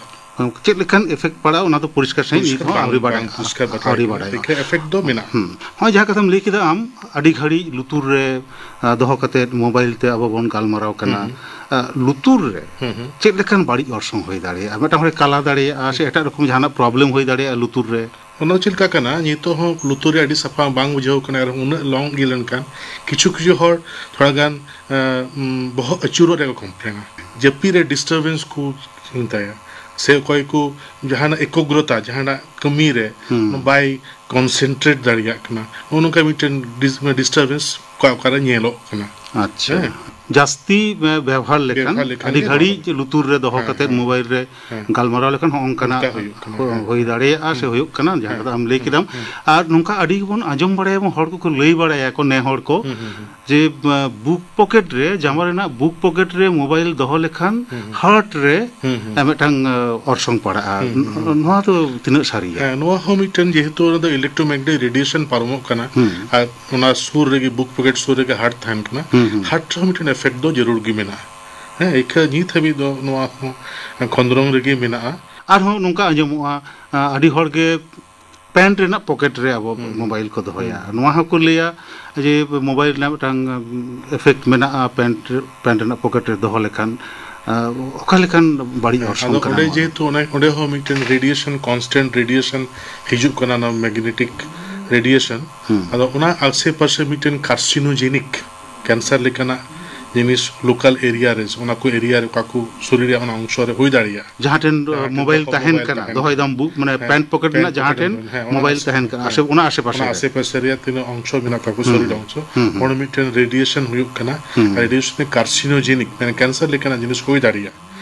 ᱪᱮᱫ ᱞᱮᱠᱟᱱ ᱮᱯᱷᱮᱠᱴ ᱯᱟᱲᱟᱜᱼᱟ, ᱚᱱᱟ ᱫᱚ ᱯᱚᱨᱤᱥᱠᱟᱨ ᱥᱟᱺᱦᱤᱡ ᱱᱤᱛ ᱯᱚᱨᱤᱥᱠᱟᱨ ᱦᱚᱸ ᱵᱟᱝ, ᱟᱹᱣᱨᱤ ᱵᱟᱲᱟᱭ, ᱵᱟᱝ ᱯᱚᱨᱤᱥᱠᱟᱨ ᱵᱟᱰᱟᱭ ᱟᱹᱣᱨᱤ ᱠᱟᱱᱟ᱾ ᱵᱟᱲᱟᱭᱚᱜᱼᱟ᱾ ᱮᱠᱷᱟᱱ ᱮᱯᱷᱮᱠᱴ ᱫᱚ ᱢᱮᱱᱟᱜᱼᱟ᱾ ᱦᱩᱸ᱾ ᱱᱚᱜᱼᱚᱭ ᱡᱟᱦᱟᱸ ᱠᱟᱛᱷᱟᱢ ᱞᱟᱹᱭ ᱠᱮᱫᱟ ᱟᱢ, ᱟᱹᱰᱤ ᱜᱷᱟᱹᱲᱤᱡ ᱞᱩᱛᱩᱨ ᱨᱮ, ᱟ, ᱫᱚᱦᱚ ᱠᱟᱛᱮᱫ ᱢᱳᱵᱟᱭᱤᱞ ᱛᱮ ᱟᱵᱚ ᱵᱚᱱ ᱜᱟᱞᱢᱟᱨᱟᱣ ᱠᱟᱱᱟ᱾ ᱦᱩᱸ᱾ ᱟ, ᱞᱩᱛᱩᱨ ᱨᱮ ᱦᱩᱸ, ᱦᱩᱸ᱾ ᱪᱮᱫ ᱞᱮᱠᱟᱱ ᱵᱟᱹᱲᱤᱡ ᱚᱨᱥᱚᱝ ᱦᱩᱭ ᱫᱟᱲᱮᱭᱟᱜᱼᱟ? ᱢᱤᱫᱴᱟᱝ ᱦᱚᱲᱮ ᱠᱟᱞᱟ ᱫᱟᱲᱮᱭᱟᱜᱼᱟ, ᱥᱮ ᱮᱴᱟᱜ ᱨᱚᱠᱚᱢ ᱡᱟᱦᱟᱱᱟᱜ ᱯᱨᱚᱵᱞᱮᱢ ᱦᱩᱭ ᱫᱟᱲᱮᱭᱟᱜᱼᱟ ᱞᱩᱛᱩᱨ ᱨᱮ? ᱚᱱᱟ ᱪᱮᱫ ᱞᱮᱠᱟ ᱠᱟᱱᱟ, ᱱᱤᱛᱚᱜ ᱦᱚᱸ ᱞᱩᱛᱩᱨ ᱨᱮ ᱟᱹᱰᱤ ᱥᱟᱯᱷᱟ ᱵᱟᱝ ᱵᱩᱡᱷᱟᱹᱣ ᱠᱟᱱᱟ, ᱟᱨ ᱩᱱᱟᱹᱜ ᱞᱚᱝ ᱤᱭᱟᱹ ᱞᱮᱱᱠᱷᱟᱱ ᱠᱤᱪᱷᱩ ᱠᱤᱪᱷᱩ ᱦᱚᱲ ᱛᱷᱚᱲᱟ ᱜᱟᱱ, ᱮᱸ, ᱩᱢ, ᱵᱚᱦᱚᱜ ᱟᱹᱪᱩᱨᱚᱜ ᱨᱮᱭᱟᱜ ᱠᱚ ᱠᱚᱢᱯᱞᱮᱱᱟ, ᱡᱟᱹᱯᱤᱫ ᱨᱮ ᱰᱤᱥᱴᱟᱨᱵᱮᱱᱥ ᱠᱚ ᱪᱤᱱᱛᱟᱹᱭᱟ, ᱥᱮ ᱚᱠᱚᱭ ᱠᱚ ᱡᱟᱦᱟᱱᱟᱜ ᱮᱠᱳᱜᱨᱚᱛᱟ, ᱡᱟᱦᱟᱱᱟᱜ ᱠᱟᱹᱢᱤ ᱨᱮ ᱦᱩᱸ᱾ ᱵᱟᱭ ᱠᱚᱱᱥᱮᱱᱴᱨᱮᱴ ᱫᱟᱲᱮᱭᱟᱜ ᱠᱟᱱᱟ, ᱱᱚᱜᱼᱚ ᱱᱚᱝᱠᱟ ᱢᱤᱫᱴᱮᱱ ᱰᱤᱥ-, ᱰᱤᱥᱴᱟᱨᱵᱮᱱᱥ ᱚᱠᱟ ᱚᱠᱟᱨᱮ ᱧᱮᱞᱚᱜ ᱠᱟᱱᱟ᱾ ᱟᱪᱪᱷᱟ᱾ ᱦᱮᱸ᱾ ᱡᱟᱹᱥᱛᱤ, ᱮ, ᱵᱮᱣᱦᱟᱨ ᱞᱮᱠᱷᱟᱱ, ᱵᱮᱣᱦᱟᱨ ᱞᱮᱠᱷᱟᱱ ᱟᱹᱰᱤ ᱜᱮ ᱜᱷᱟᱹᱲᱤᱡ ᱱᱚᱣᱟ ᱫᱚ᱾ ᱞᱩᱛᱩᱨ ᱨᱮ ᱫᱚᱦᱚ ᱦᱮᱸ, ᱠᱟᱛᱮᱫ ᱦᱮᱸ᱾ ᱢᱳᱵᱟᱭᱤᱞ ᱨᱮ ᱦᱮᱸ᱾ ᱜᱟᱞᱢᱟᱨᱟᱣ ᱞᱮᱠᱷᱟᱱ ᱦᱚᱸ ᱚᱱᱠᱟᱱᱟᱜ ᱚᱱᱠᱟ ᱦᱩᱭᱩᱜ ᱠᱟᱱᱟ᱾ ᱦᱩ-, ᱦᱮᱸ, ᱦᱩᱭ ᱦᱮᱸ᱾ ᱫᱟᱲᱮᱭᱟᱜᱼᱟ ᱥᱮ ᱦᱮᱸ᱾ ᱦᱩᱭᱩᱜ ᱠᱟᱱᱟ, ᱡᱟᱦᱟᱸ ᱦᱮᱸ, ᱠᱟᱛᱷᱟ ᱟᱢ ᱞᱟᱹᱭ ᱦᱮᱸ, ᱠᱮᱫᱟᱢ᱾ ᱦᱮᱸ᱾ ᱟᱨ ᱱᱚᱝᱠᱟ ᱟᱹᱰᱤ ᱜᱮᱵᱚᱱ ᱟᱸᱡᱚᱢ ᱵᱟᱲᱟᱭᱟᱵᱚᱱ, ᱦᱚᱲ ᱠᱚᱠᱚ ᱞᱟᱹᱭ ᱵᱟᱲᱟᱭᱟᱠᱚ, ᱱᱮ ᱦᱚᱲ ᱠᱚ, ᱦᱩᱸ, ᱦᱩᱸ, ᱦᱩᱸ᱾ ᱡᱮ, ᱮ, ᱵᱩᱠ ᱯᱚᱠᱮᱴ ᱨᱮ, ᱡᱟᱢᱟ ᱨᱮᱱᱟᱜ ᱵᱩᱠ ᱯᱚᱠᱮᱴ ᱨᱮ ᱢᱳᱵᱟᱭᱤᱞ ᱫᱚᱦᱚ ᱞᱮᱠᱷᱟᱱ ᱦᱩᱸ, ᱦᱩᱸ᱾ ᱦᱟᱨᱴ ᱨᱮ, ᱦᱩᱸ, ᱦᱩᱸ᱾ ᱮ, ᱢᱤᱫᱴᱟᱝ, ᱮ, ᱚᱨᱥᱚᱝ ᱯᱟᱲᱟᱜᱼᱟ᱾ ᱦᱩᱸ, ᱦᱩᱸ, ᱦᱩᱸ᱾ ᱱᱚᱣᱟ ᱫᱚ ᱛᱤᱱᱟᱹᱜ ᱥᱟᱹᱨᱤᱭᱟ? ᱦᱮᱸ, ᱱᱚᱣᱟ ᱦᱚᱸ ᱢᱤᱫᱴᱮᱱ, ᱡᱮᱦᱮᱛᱩ ᱚᱱᱟ ᱫᱚ ᱤᱞᱮᱠᱴᱨᱳᱢᱮᱜᱱᱮᱴᱤᱠ ᱨᱮᱰᱤᱭᱮᱥᱚᱱ ᱯᱟᱨᱚᱢᱚᱜ ᱠᱟᱱᱟ, ᱦᱩᱸ᱾ ᱟᱨ ᱚᱱᱟ ᱥᱩᱨ ᱨᱮᱜᱮ, ᱵᱩᱠ ᱯᱚᱠᱮᱴ ᱥᱩᱨ ᱨᱮᱜᱮ ᱦᱟᱨᱴ ᱛᱟᱦᱮᱱ ᱠᱟᱱᱟ᱾ ᱦᱩᱸ, ᱦᱩᱸ᱾ ᱦᱟᱨᱴ ᱨᱮᱦᱚᱸ ᱢᱤᱫᱴᱮᱱ ᱮᱯᱷᱮᱠᱴ ᱫᱚ ᱡᱟᱹᱨᱩᱲ ᱜᱮ ᱢᱮᱱᱟᱜᱼᱟ᱾ ᱦᱮᱸ, ᱤᱠᱷᱟᱹ ᱱᱤᱛ ᱦᱟᱹᱵᱤᱡ ᱫᱚ ᱱᱚᱣᱟ ᱦᱚᱸ ᱠᱷᱚᱸᱫᱽᱨᱚᱝ ᱨᱮᱜᱮ ᱢᱮᱱᱟᱜᱼᱟ᱾ ᱟᱨᱦᱚᱸ ᱱᱚᱝᱠᱟ ᱟᱸᱡᱚᱢᱚᱜᱼᱟ, ᱟ, ᱟᱹᱰᱤ ᱦᱚᱲ ᱜᱮ ᱯᱮᱱᱴ ᱨᱮᱱᱟᱜ ᱯᱚᱠᱮᱴ ᱨᱮ ᱟᱵᱚ ᱦᱩᱸ, ᱦᱩᱸ᱾ ᱢᱳᱵᱟᱭᱤᱞ ᱠᱚ ᱫᱚᱦᱚᱭᱟ᱾ ᱦᱩᱸ᱾ ᱱᱚᱣᱟ ᱦᱚᱸᱠᱚ ᱞᱟᱹᱭᱟ ᱡᱮ ᱢᱳᱵᱟᱭᱤᱞ ᱨᱮᱱᱟᱜ ᱢᱤᱫᱴᱟᱝ, ᱩᱢ, ᱮᱯᱷᱮᱠᱴ ᱢᱮᱱᱟᱜᱼᱟ ᱯᱮᱱᱴ, ᱯᱮᱱᱴ ᱨᱮᱱᱟᱜ ᱯᱚᱠᱮᱴ ᱨᱮ ᱫᱚᱦᱚ ᱞᱮᱠᱷᱟᱱ, ᱟ, ᱚᱠᱟ ᱞᱮᱠᱟᱱ ᱵᱟᱹᱲᱤᱡ ᱦᱮᱸ, ᱚᱨᱥᱚᱝ ᱟᱫᱚ ᱠᱟᱱᱟ ᱚᱸᱰᱮ ᱱᱚᱣᱟ ᱫᱚ? ᱡᱮᱦᱮᱛᱩ ᱚᱱᱮ, ᱚᱸᱰᱮ ᱦᱚᱸ ᱢᱤᱫᱴᱮᱱ ᱨᱮᱰᱤᱭᱮᱥᱚᱱ, ᱠᱚᱱᱥᱴᱮᱱᱴ ᱨᱮᱰᱤᱭᱮᱥᱚᱱ ᱦᱤᱡᱩᱜ ᱠᱟᱱᱟ, ᱚᱱᱟ ᱢᱮᱜᱱᱮᱴᱤᱠ ᱨᱮᱰᱤᱭᱮᱥᱚᱱ᱾ ᱦᱩᱸ᱾ ᱟᱫᱚ ᱚᱱᱟ ᱟᱥᱮ ᱯᱟᱥᱮ ᱢᱤᱫᱴᱮᱱ ᱠᱟᱨᱥᱤᱱᱳᱡᱮᱱᱤᱠ ᱠᱮᱱᱥᱟᱨ ᱞᱮᱠᱟᱱᱟᱜ ᱡᱤᱱᱤᱥ ᱞᱳᱠᱟᱞ ᱮᱨᱤᱭᱟ ᱨᱮ, ᱚᱱᱟ ᱠᱚ ᱮᱨᱤᱭᱟ ᱨᱮ, ᱚᱠᱟ ᱠᱚ ᱥᱚᱨᱤᱨ ᱨᱮᱭᱟᱜ ᱚᱱᱟ ᱚᱝᱥᱚ ᱨᱮ ᱦᱩᱭ ᱫᱟᱲᱮᱭᱟᱜᱼᱟ᱾ ᱡᱟᱦᱟᱸ ᱴᱷᱮᱱ, ᱡᱟᱦᱟᱸ ᱴᱷᱮᱱ ᱢᱳᱵᱟᱭᱤᱞ ᱫᱚ ᱛᱟᱦᱮᱱ ᱢᱳᱵᱟᱭᱤᱞ ᱠᱟᱱᱟ, ᱛᱟᱦᱮᱱ ᱫᱚᱦᱚᱭ ᱠᱟᱱᱟ᱾ ᱫᱟᱢ ᱵᱩᱠ, ᱢᱟᱱᱮ ᱦᱮᱸ, ᱯᱮᱱᱴ ᱯᱚᱠᱮᱴ ᱯᱮᱱᱴ ᱨᱮᱱᱟᱜ ᱡᱟᱦᱟᱸ ᱯᱚᱠᱮᱴ ᱴᱷᱮᱱ ᱨᱮ, ᱦᱮᱸ, ᱚᱱᱟ ᱢᱳᱵᱟᱭᱤᱞ ᱟᱥᱮ-, ᱛᱟᱦᱮᱱ ᱠᱟᱱᱟ, ᱦᱮᱸ, ᱟᱥᱮ-, ᱚᱱᱟ ᱟᱥᱮ ᱯᱟᱥᱮ ᱚᱱᱟ ᱨᱮ᱾ ᱟᱥᱮ ᱯᱟᱥᱮ ᱨᱮᱭᱟᱜ ᱛᱤᱱᱟᱹᱜ ᱚᱝᱥᱚ ᱢᱮᱱᱟᱜ ᱛᱟᱠᱚ, ᱦᱩᱸ, ᱥᱚᱨᱤᱨ ᱦᱩᱸ, ᱚᱝᱥᱚ, ᱦᱩᱸ, ᱦᱩᱸ᱾ ᱚᱸᱰᱮ ᱢᱤᱫᱴᱮᱱ ᱨᱮᱰᱤᱭᱮᱥᱚᱱ ᱦᱩᱭᱩᱜ ᱠᱟᱱᱟ᱾ ᱦᱩᱸ᱾ ᱟᱨ ᱨᱮᱰᱤᱭᱮᱥᱚᱱ ᱠᱟᱨᱥᱤᱱᱳᱡᱮᱱᱤᱠ, ᱢᱟᱱᱮ ᱠᱮᱱᱥᱟᱨ ᱞᱮᱠᱟᱱᱟᱜ ᱡᱤᱱᱤᱥ ᱦᱩᱭ ᱫᱟᱲᱮᱭᱟᱜᱼᱟ᱾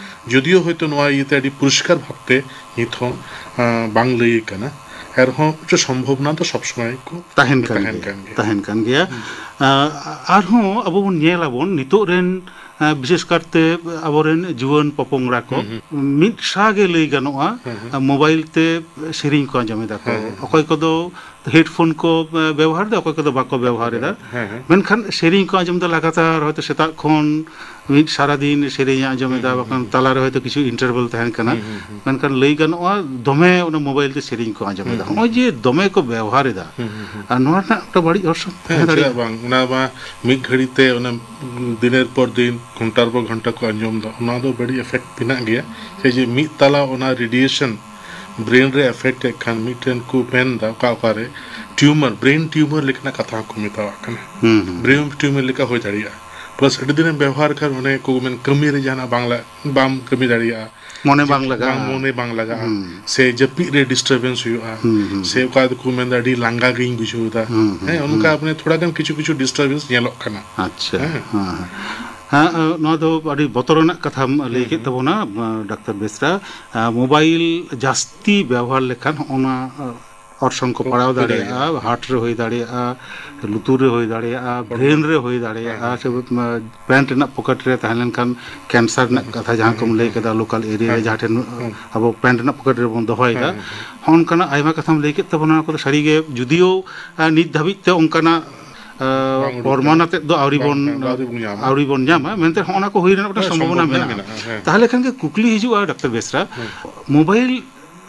ᱡᱩᱫᱤᱭᱳ ᱦᱚᱭᱛᱳ ᱱᱚᱣᱟ ᱤᱭᱟᱹᱛᱮ ᱟᱹᱰᱤ ᱯᱚᱨᱤᱥᱠᱟᱨ ᱵᱷᱟᱵᱽᱛᱮ ᱱᱤᱛ ᱦᱚᱸ, ᱟᱸ, ᱵᱟᱝ ᱞᱟᱹᱭ ᱠᱟᱱᱟ, ᱮᱱᱨᱮᱦᱚᱸ ᱢᱤᱫᱴᱮᱱ ᱥᱚᱢᱵᱷᱚᱵᱚᱱᱟ ᱫᱚ ᱥᱚᱵ ᱥᱚᱢᱚᱭ ᱠᱚ ᱛᱟᱦᱮᱱ ᱠᱟᱱ ᱛᱟᱦᱮᱱ ᱜᱮᱭᱟ, ᱠᱟᱱ ᱜᱮᱭᱟ᱾ ᱛᱟᱦᱮᱱ ᱠᱟᱱ ᱜᱮᱭᱟ᱾ ᱦᱩᱸ᱾ ᱟᱸ, ᱟᱨᱦᱚᱸ ᱟᱵᱚ ᱵᱚᱱ ᱧᱮᱞ ᱟᱵᱚᱱ, ᱱᱤᱛᱚᱜ ᱨᱮᱱ, ᱟᱸ, ᱵᱤᱥᱮᱥ ᱠᱟᱨᱛᱮ ᱟᱵᱚᱨᱮᱱ ᱡᱩᱣᱟᱹᱱ ᱯᱚᱯᱚᱝᱲᱟ ᱠᱚ ᱦᱩᱸ, ᱦᱩᱸ᱾ ᱢᱤᱫ ᱥᱟᱶ ᱜᱮ ᱞᱟᱹᱭ ᱜᱟᱱᱚᱜᱼᱟ, ᱦᱩᱸ, ᱦᱩᱸ᱾ ᱟᱸ, ᱢᱳᱵᱟᱭᱤᱞ ᱛᱮ ᱥᱮᱨᱮᱧ ᱠᱚ ᱟᱸᱡᱚᱢ ᱮᱫᱟ ᱠᱚ᱾ ᱦᱮᱸ, ᱦᱮᱸ᱾ ᱚᱠᱚᱭ ᱠᱚᱫᱚ ᱦᱮᱰᱯᱷᱳᱱ ᱠᱚ, ᱟᱸ, ᱵᱮᱵᱚᱦᱟᱨ ᱮᱫᱟ, ᱚᱠᱚᱭ ᱠᱚᱫᱚ ᱵᱟᱠᱚ ᱵᱮᱵᱚᱦᱟᱨ ᱮᱫᱟ᱾ ᱦᱮᱸ, ᱦᱮᱸ᱾ ᱢᱮᱱᱠᱷᱟᱱ ᱥᱮᱨᱮᱧ ᱠᱚ ᱟᱸᱡᱚᱢ ᱮᱫᱟ ᱞᱟᱜᱟᱛᱟᱨ, ᱦᱚᱭᱛᱳ ᱥᱮᱛᱟᱜ ᱠᱷᱚᱱ ᱢᱤᱫ ᱥᱟᱨᱟ ᱫᱤᱱ ᱥᱮᱨᱮᱧ ᱮ ᱟᱸᱡᱚᱢ ᱮᱫᱟ, ᱦᱩᱸ, ᱦᱩᱸ, ᱵᱟᱠᱷᱟᱱ ᱦᱩᱸ᱾ ᱛᱟᱞᱟᱨᱮ ᱦᱚᱭᱛᱳ ᱠᱤᱪᱷᱩ ᱤᱱᱴᱟᱨᱵᱷᱟᱞ ᱛᱟᱦᱮᱱ ᱠᱟᱱᱟ᱾ ᱦᱩᱸ, ᱦᱩᱸ, ᱦᱩᱸ᱾ ᱢᱮᱱᱠᱷᱟᱱ ᱞᱟᱹᱭ ᱜᱟᱱᱚᱜᱼᱟ, ᱫᱚᱢᱮ ᱚᱱᱟ ᱢᱳᱵᱟᱭᱤᱞ ᱛᱮ ᱥᱮᱨᱮᱧ ᱠᱚ ᱟᱸᱡᱚᱢ ᱮᱫᱟ᱾ ᱦᱩᱸ, ᱦᱩᱸ, ᱱᱚᱜᱼᱚᱭ ᱦᱩᱸ᱾ ᱡᱮ ᱫᱚᱢᱮ ᱠᱚ ᱵᱮᱣᱦᱟᱨ ᱮᱫᱟ, ᱦᱩᱸ, ᱦᱩᱸ, ᱦᱩᱸ᱾ ᱟᱨ ᱱᱚᱣᱟ ᱨᱮᱱᱟᱜ ᱢᱤᱫᱴᱟᱝ ᱵᱟᱹᱲᱤᱡ ᱚᱨᱥᱚᱝ ᱦᱮᱸ, ᱛᱟᱦᱮᱸ ᱪᱮᱫᱟᱜ ᱫᱟᱲᱮᱭᱟᱜᱼᱟ᱾ ᱵᱟᱝ? ᱚᱱᱟ ᱢᱟ ᱢᱤᱫ ᱜᱷᱟᱹᱲᱤ ᱛᱮ, ᱚᱱᱟ ᱫᱤᱱᱮᱨ ᱯᱚᱨ ᱫᱤᱱ, ᱜᱷᱚᱱᱴᱟᱨ ᱯᱚᱨ ᱜᱷᱚᱱᱴᱟ ᱠᱚ ᱟᱸᱡᱚᱢ ᱮᱫᱟ, ᱚᱱᱟ ᱫᱚ ᱵᱟᱹᱲᱤᱡ ᱮᱯᱷᱮᱠᱴ ᱢᱮᱱᱟᱜ ᱜᱮᱭᱟ᱾ ᱥᱮ ᱡᱮ ᱢᱤᱫ ᱛᱟᱞᱟ ᱚᱱᱟ ᱨᱮᱰᱤᱭᱮᱥᱚᱱ ᱵᱨᱮᱱ ᱨᱮ ᱮᱯᱷᱮᱠᱴ ᱮᱫ ᱠᱷᱟᱱ, ᱢᱤᱫᱴᱮᱱ ᱠᱚ ᱢᱮᱱ ᱮᱫᱟ ᱚᱠᱟ ᱚᱠᱟᱨᱮ ᱴᱤᱭᱩᱢᱟᱨ, ᱵᱨᱮᱱ ᱴᱤᱭᱩᱢᱟᱨ ᱞᱮᱠᱟᱱᱟᱜ ᱠᱟᱛᱷᱟ ᱦᱚᱸᱠᱚ ᱢᱮᱛᱟᱣᱟᱜ ᱠᱟᱱᱟ᱾ ᱦᱩᱸ, ᱦᱩᱸ᱾ ᱵᱨᱮᱱ ᱴᱤᱭᱩᱢᱟᱨ ᱞᱮᱠᱟ ᱦᱩᱭ ᱫᱟᱲᱮᱭᱟᱜᱼᱟ᱾ ᱯᱞᱟᱥ ᱟᱹᱰᱤ ᱫᱤᱱᱮᱢ ᱵᱮᱵᱚᱦᱟᱨ ᱠᱷᱟᱱ, ᱚᱱᱮ ᱠᱚ ᱢᱮᱱ, ᱠᱟᱹᱢᱤ ᱨᱮ ᱡᱟᱦᱟᱱᱟᱜ ᱵᱟᱝ ᱞᱟ-, ᱵᱟᱢ ᱠᱟᱹᱢᱤ ᱫᱟᱲᱮᱭᱟᱜᱼᱟ᱾ ᱢᱚᱱᱮ ᱵᱟᱝ ᱞᱟᱜᱟᱜᱼᱟ᱾ ᱵᱟᱝ, ᱢᱚᱱᱮ ᱵᱟᱝ ᱞᱟᱜᱟᱜᱼᱟ᱾ ᱦᱩᱸ᱾ ᱥᱮ ᱡᱟᱹᱯᱤᱫ ᱨᱮ ᱰᱤᱥᱴᱟᱨᱵᱮᱱᱥ ᱦᱩᱭᱩᱜᱼᱟ᱾ ᱦᱩᱸ, ᱦᱩᱸ, ᱥᱮ ᱦᱩᱸ᱾ ᱚᱠᱟ ᱫᱚᱠᱚ ᱢᱮᱱᱫᱟ, "ᱟᱹᱰᱤ ᱞᱟᱸᱜᱟ ᱜᱤᱧ ᱵᱩᱡᱷᱟᱹᱣ ᱮᱫᱟ᱾" ᱦᱩᱸ, ᱦᱩᱸ, ᱦᱮᱸ, ᱚᱱᱠᱟ ᱦᱩᱸ᱾ ᱟᱯᱱᱮ ᱛᱷᱚᱲᱟ ᱜᱟᱱ ᱠᱤᱪᱷᱩ ᱠᱤᱪᱷᱩ ᱰᱤᱥᱴᱟᱨᱵᱮᱱᱥ ᱧᱮᱞᱚᱜ ᱠᱟᱱᱟ᱾ ᱟᱪᱪᱷᱟ᱾ ᱦᱮᱸ᱾ ᱦᱮᱸ, ᱦᱮᱸ᱾ ᱦᱮᱸ, ᱱᱚᱣᱟ ᱫᱚ ᱟᱹᱰᱤ ᱵᱚᱛᱚᱨ ᱨᱮᱱᱟᱜ ᱠᱟᱛᱷᱟᱢ ᱞᱟᱹᱭ ᱦᱩᱸ, ᱠᱮᱫ ᱦᱩᱸ᱾ ᱛᱟᱵᱚᱱᱟ, ᱰᱟᱠᱛᱟᱨ ᱵᱮᱥᱨᱟ᱾ ᱢᱳᱵᱟᱭᱤᱞ ᱡᱟᱹᱥᱛᱤ ᱵᱮᱣᱦᱟᱨ ᱞᱮᱠᱷᱟᱱ ᱦᱚᱸᱜᱼᱚ ᱱᱚᱣᱟ ᱚᱨᱥᱚᱝ ᱠᱚ ᱦᱩᱭ ᱯᱟᱲᱟᱣ ᱫᱟᱲᱮᱭᱟᱜᱼᱟ᱾ ᱫᱟᱲᱮᱭᱟᱜᱼᱟ, ᱦᱟᱨᱴ ᱨᱮ ᱦᱩᱭ ᱫᱟᱲᱮᱭᱟᱜᱼᱟ, ᱞᱩᱛᱩᱨ ᱨᱮ ᱦᱩᱭ ᱫᱟᱲᱮᱭᱟᱜᱼᱟ, ᱦᱚᱲᱢᱚ᱾ ᱵᱨᱮᱱ ᱨᱮ ᱦᱩᱭ ᱫᱟᱲᱮᱭᱟᱜᱼᱟ, ᱦᱮᱸ, ᱥᱮ ᱦᱮᱸ᱾ ᱯᱮᱱᱴ ᱨᱮᱱᱟᱜ ᱯᱚᱠᱮᱴ ᱨᱮ ᱛᱟᱦᱮᱸ ᱞᱮᱱᱠᱷᱟᱱ ᱠᱮᱱᱥᱟᱨ ᱨᱮᱱᱟᱜ ᱦᱮᱸ, ᱠᱟᱛᱷᱟ ᱡᱟᱦᱟᱸ ᱦᱮᱸ, ᱠᱚᱢ ᱞᱟᱹᱭ ᱦᱮᱸ, ᱠᱮᱫᱟ, ᱞᱳᱠᱟᱞ ᱮᱨᱤᱭᱟ ᱨᱮ ᱦᱮᱸ, ᱡᱟᱦᱟᱸ ᱴᱷᱮᱱ ᱦᱮᱸ᱾ ᱟᱵᱚ ᱯᱮᱱᱴ ᱨᱮᱱᱟᱜ ᱯᱚᱠᱮᱴ ᱨᱮᱵᱚᱱ ᱫᱚᱦᱚᱭᱮᱫᱟ, ᱦᱮᱸ, ᱦᱮᱸ, ᱦᱮᱸ᱾ ᱦᱚᱸᱜᱼᱚ ᱱᱚᱝᱠᱟᱱᱟᱜ ᱟᱭᱢᱟ ᱠᱟᱛᱷᱟᱢ ᱞᱟᱹᱭ ᱠᱮᱫ ᱛᱟᱵᱚᱱᱟ᱾ ᱱᱚᱣᱟ ᱠᱚᱫᱚ ᱥᱟᱹᱨᱤᱜᱮ ᱡᱩᱫᱤᱭᱳ, ᱟᱨ ᱱᱤᱛ ᱫᱷᱟᱹᱵᱤᱡ ᱛᱮ ᱚᱱᱠᱟᱱᱟᱜ, ᱟᱨ, ᱵᱟᱝ ᱩᱰᱩᱠ ᱯᱨᱚᱢᱟᱱ ᱠᱟᱱᱟ᱾ ᱟᱛᱮᱫ ᱫᱚ ᱟᱹᱣᱨᱤ ᱵᱟᱝ, ᱵᱚᱱ, ᱦᱮᱸ, ᱟᱹᱣᱨᱤ ᱵᱚᱱ ᱧᱟᱢᱟ᱾ ᱟᱹᱣᱨᱤ ᱵᱚᱱ ᱧᱟᱢᱟ, ᱢᱮᱱᱛᱮ ᱦᱚᱸᱜᱼᱚ ᱱᱟ ᱠᱚ ᱦᱩᱭ ᱨᱮᱱᱟᱜ ᱢᱤᱫᱴᱟᱝ ᱦᱮᱸ, ᱥᱚᱢᱵᱷᱚᱵᱚᱱᱟ ᱥᱚᱢᱵᱷᱚᱵᱚᱱᱟ ᱢᱮᱱᱟᱜᱼᱟ᱾ ᱢᱮᱱᱟᱜᱼᱟ, ᱦᱮᱸ᱾ ᱛᱟᱦᱚᱞᱮ ᱠᱷᱟᱱ ᱜᱮ ᱠᱩᱠᱞᱤ ᱦᱤᱡᱩᱜᱼᱟ, ᱰᱟᱠᱛᱟᱨ ᱵᱮᱥᱨᱟ, ᱦᱮᱸ᱾ ᱢᱳᱵᱟᱭᱤᱞ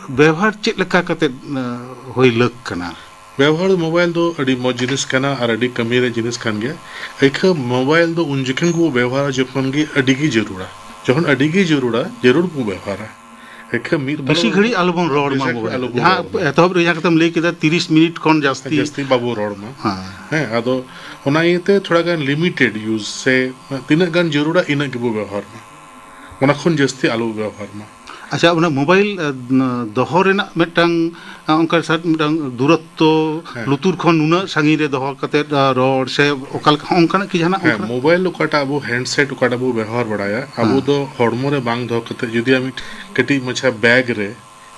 ᱵᱮᱣᱦᱟᱨ ᱪᱮᱫ ᱞᱮᱠᱟ ᱠᱟᱛᱮᱫ, ᱟᱸ, ᱦᱩᱭ ᱞᱟᱹᱠ ᱠᱟᱱᱟ? ᱵᱮᱣᱦᱟᱨ ᱫᱚ ᱢᱳᱵᱟᱭᱤᱞ ᱫᱚ ᱟᱹᱰᱤ ᱢᱚᱡᱽ ᱡᱤᱱᱤᱥ ᱠᱟᱱᱟ ᱟᱨ ᱟᱹᱰᱤ ᱠᱟᱹᱢᱤ ᱨᱮ ᱡᱤᱱᱤᱥ ᱠᱟᱱ ᱜᱮᱭᱟ᱾ ᱮᱱᱠᱷᱟᱱ ᱢᱳᱵᱟᱭᱤᱞ ᱫᱚ ᱩᱱ ᱡᱚᱠᱷᱚᱱ ᱜᱮᱵᱚ ᱵᱮᱣᱦᱟᱨᱟ, ᱡᱚᱠᱷᱚᱱ ᱜᱮ ᱟᱹᱰᱤ ᱜᱮ ᱡᱟᱹᱨᱩᱲᱟ᱾ ᱡᱚᱠᱷᱚᱱ ᱟᱹᱰᱤ ᱜᱮ ᱡᱟᱹᱨᱩᱲᱟ, ᱡᱟᱹᱨᱩᱲ ᱵᱚ ᱵᱮᱣᱦᱟᱨᱟ᱾ ᱮᱱᱠᱷᱟᱱ ᱢᱤᱫ ᱵᱮᱥᱤ ᱛᱟᱞᱟ ᱜᱷᱟᱹᱲᱤᱡ ᱟᱞᱚᱵᱚᱱ ᱨᱚᱲ ᱵᱮᱥᱤ ᱢᱟ ᱜᱷᱟᱹᱲᱤᱡ ᱢᱳᱵᱟᱭᱤᱞ ᱟᱞᱚᱵᱚᱱ ᱨᱮ᱾ ᱡᱟᱦᱟᱸ ᱨᱚᱲ ᱢᱟ᱾ ᱮᱛᱚᱦᱚᱵ ᱨᱮ ᱡᱟᱦᱟᱸ ᱠᱟᱛᱷᱟᱢ ᱞᱟᱹᱭ ᱠᱮᱫᱟ, ᱛᱤᱨᱤᱥ ᱢᱤᱱᱤᱴ ᱠᱷᱚᱱ ᱡᱟᱹᱥᱛᱤ ᱡᱟᱹᱥᱛᱤ ᱵᱟᱵᱚ ᱨᱚᱲ ᱢᱟ᱾ ᱦᱮᱸ᱾ ᱦᱮᱸ, ᱟᱫᱚ ᱚᱱᱟ ᱤᱭᱟᱹᱛᱮ ᱛᱷᱚᱲᱟ ᱜᱟᱱ ᱞᱤᱢᱤᱴᱮᱰ ᱤᱭᱩᱡᱽ ᱥᱮ ᱛᱤᱱᱟᱹᱜ ᱜᱟᱱ ᱡᱟᱹᱨᱩᱲᱟ ᱤᱱᱟᱹᱜ ᱜᱮᱵᱚ ᱵᱮᱣᱦᱟᱨ ᱢᱟ᱾ ᱚᱱᱟ ᱠᱷᱚᱱ ᱡᱟᱹᱥᱛᱤ ᱟᱞᱚ ᱵᱚ ᱵᱮᱣᱦᱟᱨ ᱢᱟ᱾ ᱟᱪᱪᱷᱟ, ᱚᱱᱟ ᱢᱳᱵᱟᱭᱤᱞ, ᱟᱸ, ᱫᱚᱦᱚ ᱨᱮᱱᱟᱜ ᱢᱤᱫᱴᱟᱝ, ᱟᱸ, ᱚᱱᱠᱟ ᱥᱟᱨ ᱢᱤᱫᱴᱟᱝ ᱫᱩᱨᱚᱛᱛᱚ, ᱦᱮᱸ᱾ ᱞᱩᱛᱩᱨ ᱠᱷᱚᱱ ᱱᱩᱱᱟᱹᱜ ᱥᱟᱺᱜᱤᱧ ᱨᱮ ᱫᱚᱦᱚ ᱠᱟᱛᱮᱫ, ᱟᱸ, ᱨᱚᱲ ᱥᱮ ᱚᱠᱟ ᱞᱮᱠᱟ, ᱦᱚᱸ ᱚᱱᱠᱟᱱᱟᱜ ᱠᱤ ᱡᱟᱦᱟᱱᱟᱜ ᱦᱮᱸ, ᱚᱱᱠᱟᱱᱟᱜ? ᱢᱳᱵᱟᱭᱤᱞ ᱚᱠᱟᱴᱟᱜ ᱟᱵᱚ ᱦᱮᱱᱰᱥᱮᱴ ᱚᱠᱟᱴᱟᱜ ᱵᱚ ᱵᱮᱣᱦᱟᱨ ᱵᱟᱲᱟᱭᱟ, ᱟᱵᱚ ᱦᱮᱸ᱾ ᱫᱚ ᱦᱚᱲᱢᱚ ᱨᱮ ᱵᱟᱝ ᱫᱚᱦᱚ ᱠᱟᱛᱮᱫ ᱡᱩᱫᱤ ᱟᱢ ᱢᱤᱫ ᱠᱟᱹᱴᱤᱡ ᱢᱟᱪᱷᱟ ᱵᱮᱜᱽ ᱨᱮ,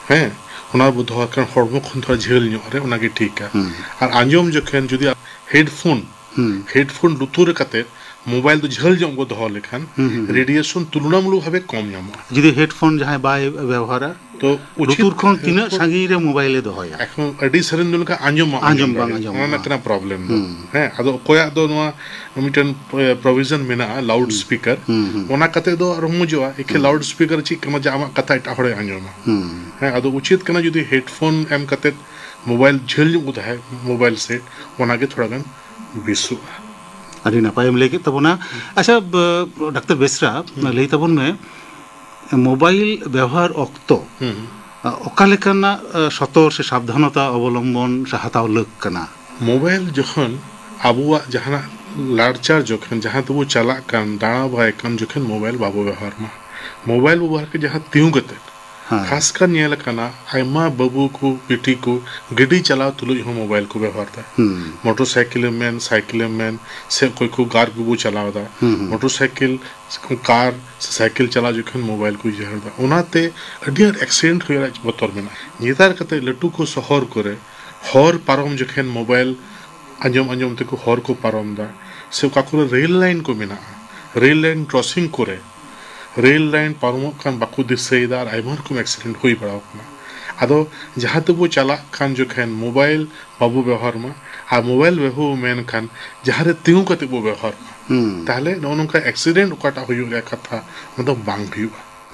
ᱦᱮᱸ, ᱚᱱᱟ ᱵᱚ ᱫᱚᱦᱚ ᱠᱟᱜ ᱠᱷᱟᱱ ᱦᱚᱲᱢᱚ ᱠᱷᱚᱱ ᱛᱷᱚᱲᱟ ᱡᱷᱟᱹᱞ ᱧᱚᱜ ᱨᱮ, ᱚᱱᱟᱜᱮ ᱴᱷᱤᱠᱟ᱾ ᱦᱩᱸ᱾ ᱟᱨ ᱟᱸᱡᱚᱢ ᱡᱚᱠᱷᱮᱱ ᱡᱩᱫᱤ ᱦᱮᱰᱯᱷᱳᱱ, ᱦᱩᱸ᱾ ᱦᱮᱰᱯᱷᱳᱱ ᱞᱩᱛᱩᱨ ᱨᱮ ᱠᱟᱛᱮᱫ ᱢᱳᱵᱟᱭᱤᱞ ᱫᱚ ᱡᱷᱟᱹᱞ ᱧᱚᱜ ᱵᱚ ᱫᱚᱦᱚ ᱞᱮᱠᱷᱟᱱ ᱦᱩᱸ, ᱦᱩᱸ, ᱦᱩᱸ᱾ ᱨᱮᱰᱤᱭᱮᱥᱚᱱ ᱛᱩᱞᱚᱱᱟᱢᱩᱞᱚᱠ ᱵᱷᱟᱵᱮ ᱠᱚᱢ ᱧᱟᱢᱚᱜᱼᱟ᱾ ᱡᱩᱫᱤ ᱦᱮᱰᱯᱷᱳᱱ ᱡᱟᱦᱟᱸᱭ ᱵᱟᱭ ᱵᱮᱵᱚᱦᱟᱨᱟ, ᱛᱚ ᱩᱪᱤᱛ ᱞᱩᱛᱩᱨ ᱠᱷᱚᱱ ᱛᱤᱱᱟᱹᱜ ᱦᱮᱰᱯᱷᱳᱱ ᱥᱟᱺᱜᱤᱧ ᱨᱮ ᱢᱳᱵᱟᱭᱤᱞᱮ ᱫᱚᱦᱚᱭᱟ? ᱮᱠᱷᱚᱱ ᱟᱹᱰᱤ ᱥᱟᱺᱜᱤᱧ ᱫᱚ ᱱᱚᱝᱠᱟ ᱟᱸᱡᱚᱢ ᱵᱟᱝ ᱟᱸᱡᱚᱢ ᱟᱸᱡᱚᱢ ᱵᱟᱝ ᱫᱟᱲᱮᱭᱟᱜᱼᱟ᱾ ᱟᱸᱡᱚᱢᱚᱜᱼᱟ᱾ ᱚᱱᱟ ᱨᱮᱱᱟᱜ ᱠᱟᱱᱟ ᱯᱨᱚᱵᱞᱮᱢ ᱫᱚ᱾ ᱦᱩᱸ᱾ ᱦᱮᱸ, ᱟᱫᱚ ᱚᱠᱚᱭᱟᱜ ᱫᱚ ᱱᱚᱣᱟ ᱢᱤᱫᱴᱮᱱ, ᱮ, ᱯᱨᱚᱵᱷᱤᱡᱚᱱ ᱢᱮᱱᱟᱜᱼᱟ, ᱞᱟᱣᱩᱰ ᱦᱩᱸ᱾ ᱥᱯᱤᱠᱟᱨ, ᱦᱩᱸ, ᱦᱩᱸ᱾ ᱚᱱᱟ ᱠᱟᱛᱮ ᱫᱚ ᱟᱨᱦᱚᱸ ᱢᱚᱡᱚᱜᱼᱟ᱾ ᱮᱠᱷᱮ ᱦᱩᱸ᱾ ᱞᱟᱣᱩᱰ ᱥᱯᱤᱠᱟᱨ ᱪᱮᱫ ᱠᱟᱱᱟ ᱡᱮ ᱟᱢᱟᱜ ᱠᱟᱛᱷᱟ ᱮᱴᱟᱜ ᱦᱚᱲᱮ ᱟᱸᱡᱚᱢᱟ? ᱦᱩᱸ᱾ ᱦᱮᱸ, ᱟᱫᱚ ᱩᱪᱤᱛ ᱠᱟᱱᱟ ᱡᱩᱫᱤ ᱦᱮᱰᱯᱷᱳᱱ ᱮᱢ ᱠᱟᱛᱮ ᱢᱳᱵᱟᱭᱤᱞ ᱡᱷᱟᱹᱞ ᱧᱚᱜ ᱠᱚ ᱛᱟᱦᱮᱸ, ᱢᱳᱵᱟᱭᱤᱞ ᱥᱮᱴ, ᱚᱱᱟᱜᱮ ᱛᱷᱚᱲᱟ ᱜᱟᱱ ᱵᱮᱥᱚᱜᱼᱟ᱾ ᱟᱹᱰᱤ ᱱᱟᱯᱟᱭᱮᱢ ᱞᱟᱹᱭ ᱠᱮᱫ ᱛᱟᱵᱚᱱᱟ᱾ ᱦᱩᱸ᱾ ᱟᱪᱪᱷᱟ, ᱵ-, ᱰᱟᱠᱛᱟᱨ ᱵᱮᱥᱨᱟ, ᱦᱩᱸ᱾ ᱞᱟᱹᱭ ᱛᱟᱵᱚᱱ ᱢᱮ, ᱢᱳᱵᱟᱭᱤᱞ ᱵᱮᱣᱦᱟᱨ ᱚᱠᱛᱚ, ᱦᱩᱸ᱾ ᱟ, ᱚᱠᱟ ᱞᱮᱠᱟᱱᱟᱜ, ᱟ, ᱥᱚᱛᱚᱨ ᱥᱮ ᱥᱟᱵᱫᱷᱟᱱᱚᱛᱟ ᱚᱵᱚᱞᱚᱢᱵᱚᱱ ᱥᱮ ᱦᱟᱛᱟᱣ ᱞᱟᱹᱠ ᱠᱟᱱᱟ? ᱢᱳᱵᱟᱭᱤᱞ ᱡᱚᱠᱷᱚᱱ ᱟᱵᱚᱣᱟᱜ ᱡᱟᱦᱟᱱᱟᱜ ᱞᱟᱲᱪᱟᱨ ᱡᱚᱠᱷᱚᱱ, ᱡᱟᱦᱟᱸ ᱛᱮᱵᱚ ᱪᱟᱞᱟᱜ ᱠᱟᱱ, ᱫᱟᱬᱟ ᱵᱟᱲᱟᱭ ᱠᱟᱱ ᱡᱚᱠᱷᱚᱱ ᱢᱳᱵᱟᱭᱤᱞ ᱵᱟᱵᱚ ᱵᱮᱣᱦᱟᱨ ᱢᱟ᱾ ᱢᱳᱵᱟᱭᱤᱞ ᱵᱮᱵᱚᱦᱟᱨ ᱠᱟᱛᱮ ᱡᱟᱦᱟᱸ ᱛᱤᱸᱜᱩ ᱠᱟᱛᱮ, ᱦᱮᱸ᱾ ᱠᱷᱟᱥ ᱠᱟᱨ ᱧᱮᱞ ᱟᱠᱟᱱᱟ, ᱟᱭᱢᱟ ᱵᱟᱹᱵᱩ ᱠᱚ, ᱵᱤᱴᱤ ᱠᱚ ᱜᱟᱹᱰᱤ ᱪᱟᱞᱟᱣ ᱛᱩᱞᱩᱡ ᱦᱚᱸ ᱢᱳᱵᱟᱭᱤᱞ ᱠᱚ ᱵᱮᱵᱚᱦᱟᱨ ᱮᱫᱟ᱾ ᱦᱩᱸ᱾ ᱢᱚᱴᱚᱨ ᱥᱟᱭᱠᱮᱞ ᱮᱢ ᱢᱮᱱ, ᱥᱟᱭᱠᱮᱞ ᱮᱢ ᱢᱮᱱ, ᱥᱮ ᱚᱠᱚᱭ ᱠᱚ ᱠᱟᱨ ᱠᱚᱵᱚ ᱪᱟᱞᱟᱣ ᱮᱫᱟ, ᱦᱩᱸ, ᱦᱩᱸ᱾ ᱢᱚᱴᱚᱨ ᱥᱟᱭᱠᱮᱞ, ᱠᱟᱨ ᱥᱮ ᱥᱟᱭᱠᱮᱞ ᱪᱟᱞᱟᱣ ᱡᱚᱠᱷᱚᱱ ᱢᱳᱵᱟᱭᱤᱞ ᱠᱚ ᱵᱮᱵᱚᱦᱟᱨ ᱮᱫᱟ, ᱚᱱᱟᱛᱮ ᱟᱹᱰᱤ ᱟᱸᱴ ᱮᱠᱥᱤᱰᱮᱱᱴ ᱦᱩᱭ ᱨᱮᱭᱟᱜ ᱵᱚᱛᱚᱨ ᱢᱮᱱᱟᱜᱼᱟ᱾ ᱱᱮᱛᱟᱨ ᱠᱟᱛᱮ ᱞᱟᱹᱴᱩ ᱠᱚ ᱥᱚᱦᱚᱨ ᱠᱚᱨᱮ ᱦᱚᱨ ᱯᱟᱨᱚᱢ ᱡᱚᱠᱷᱚᱱ ᱢᱳᱵᱟᱭᱤᱞ ᱟᱸᱡᱚᱢ ᱟᱸᱡᱚᱢ ᱛᱮᱠᱚ ᱦᱚᱨ ᱠᱚ ᱯᱟᱨᱚᱢ ᱮᱫᱟ, ᱥᱮ ᱚᱠᱟ ᱠᱚᱨᱮ ᱨᱮᱞ ᱞᱟᱭᱤᱱ ᱠᱚ ᱢᱮᱱᱟᱜᱼᱟ, ᱨᱮᱞ ᱞᱟᱭᱤᱱ ᱠᱨᱚᱥᱤᱝ ᱠᱚᱨᱮ ᱨᱮᱞ ᱞᱟᱭᱤᱱ ᱯᱟᱨᱚᱢᱚᱜ ᱠᱟᱱ ᱵᱟᱠᱚ ᱫᱤᱥᱟᱹᱭᱮᱫᱟ ᱟᱨ ᱟᱭᱢᱟ ᱨᱚᱠᱚᱢ ᱮᱠᱥᱤᱰᱮᱱᱴ ᱦᱩᱭ ᱵᱟᱲᱟᱣ ᱠᱟᱱᱟ᱾ ᱟᱫᱚ ᱡᱟᱦᱟᱸ ᱛᱮᱵᱚ ᱪᱟᱞᱟᱜ ᱠᱟᱱ ᱡᱚᱠᱷᱚᱱ ᱢᱳᱵᱟᱭᱤᱞ ᱵᱟᱵᱚ ᱵᱮᱣᱦᱟᱨ ᱢᱟ, ᱟᱨ ᱢᱳᱵᱟᱭᱤᱞ ᱵᱮᱣᱦᱟᱨ ᱢᱮᱱᱠᱷᱟᱱ ᱡᱟᱦᱟᱸ ᱨᱮ ᱛᱤᱸᱜᱩ ᱠᱟᱛᱮ ᱵᱚ ᱵᱮᱣᱦᱟᱨ ᱢᱟ, ᱦᱩᱸ᱾ ᱛᱟᱦᱞᱮ ᱱᱚᱜᱼᱚ ᱱᱚᱝᱠᱟ ᱮᱠᱥᱤᱰᱮᱱᱴ ᱚᱠᱟᱴᱟᱜ ᱦᱩᱭᱩᱜ ᱨᱮᱭᱟᱜ ᱠᱟᱛᱷᱟ, ᱚᱱᱟ ᱫᱚ ᱵᱟᱝ ᱦᱩᱭᱩᱜᱼᱟ᱾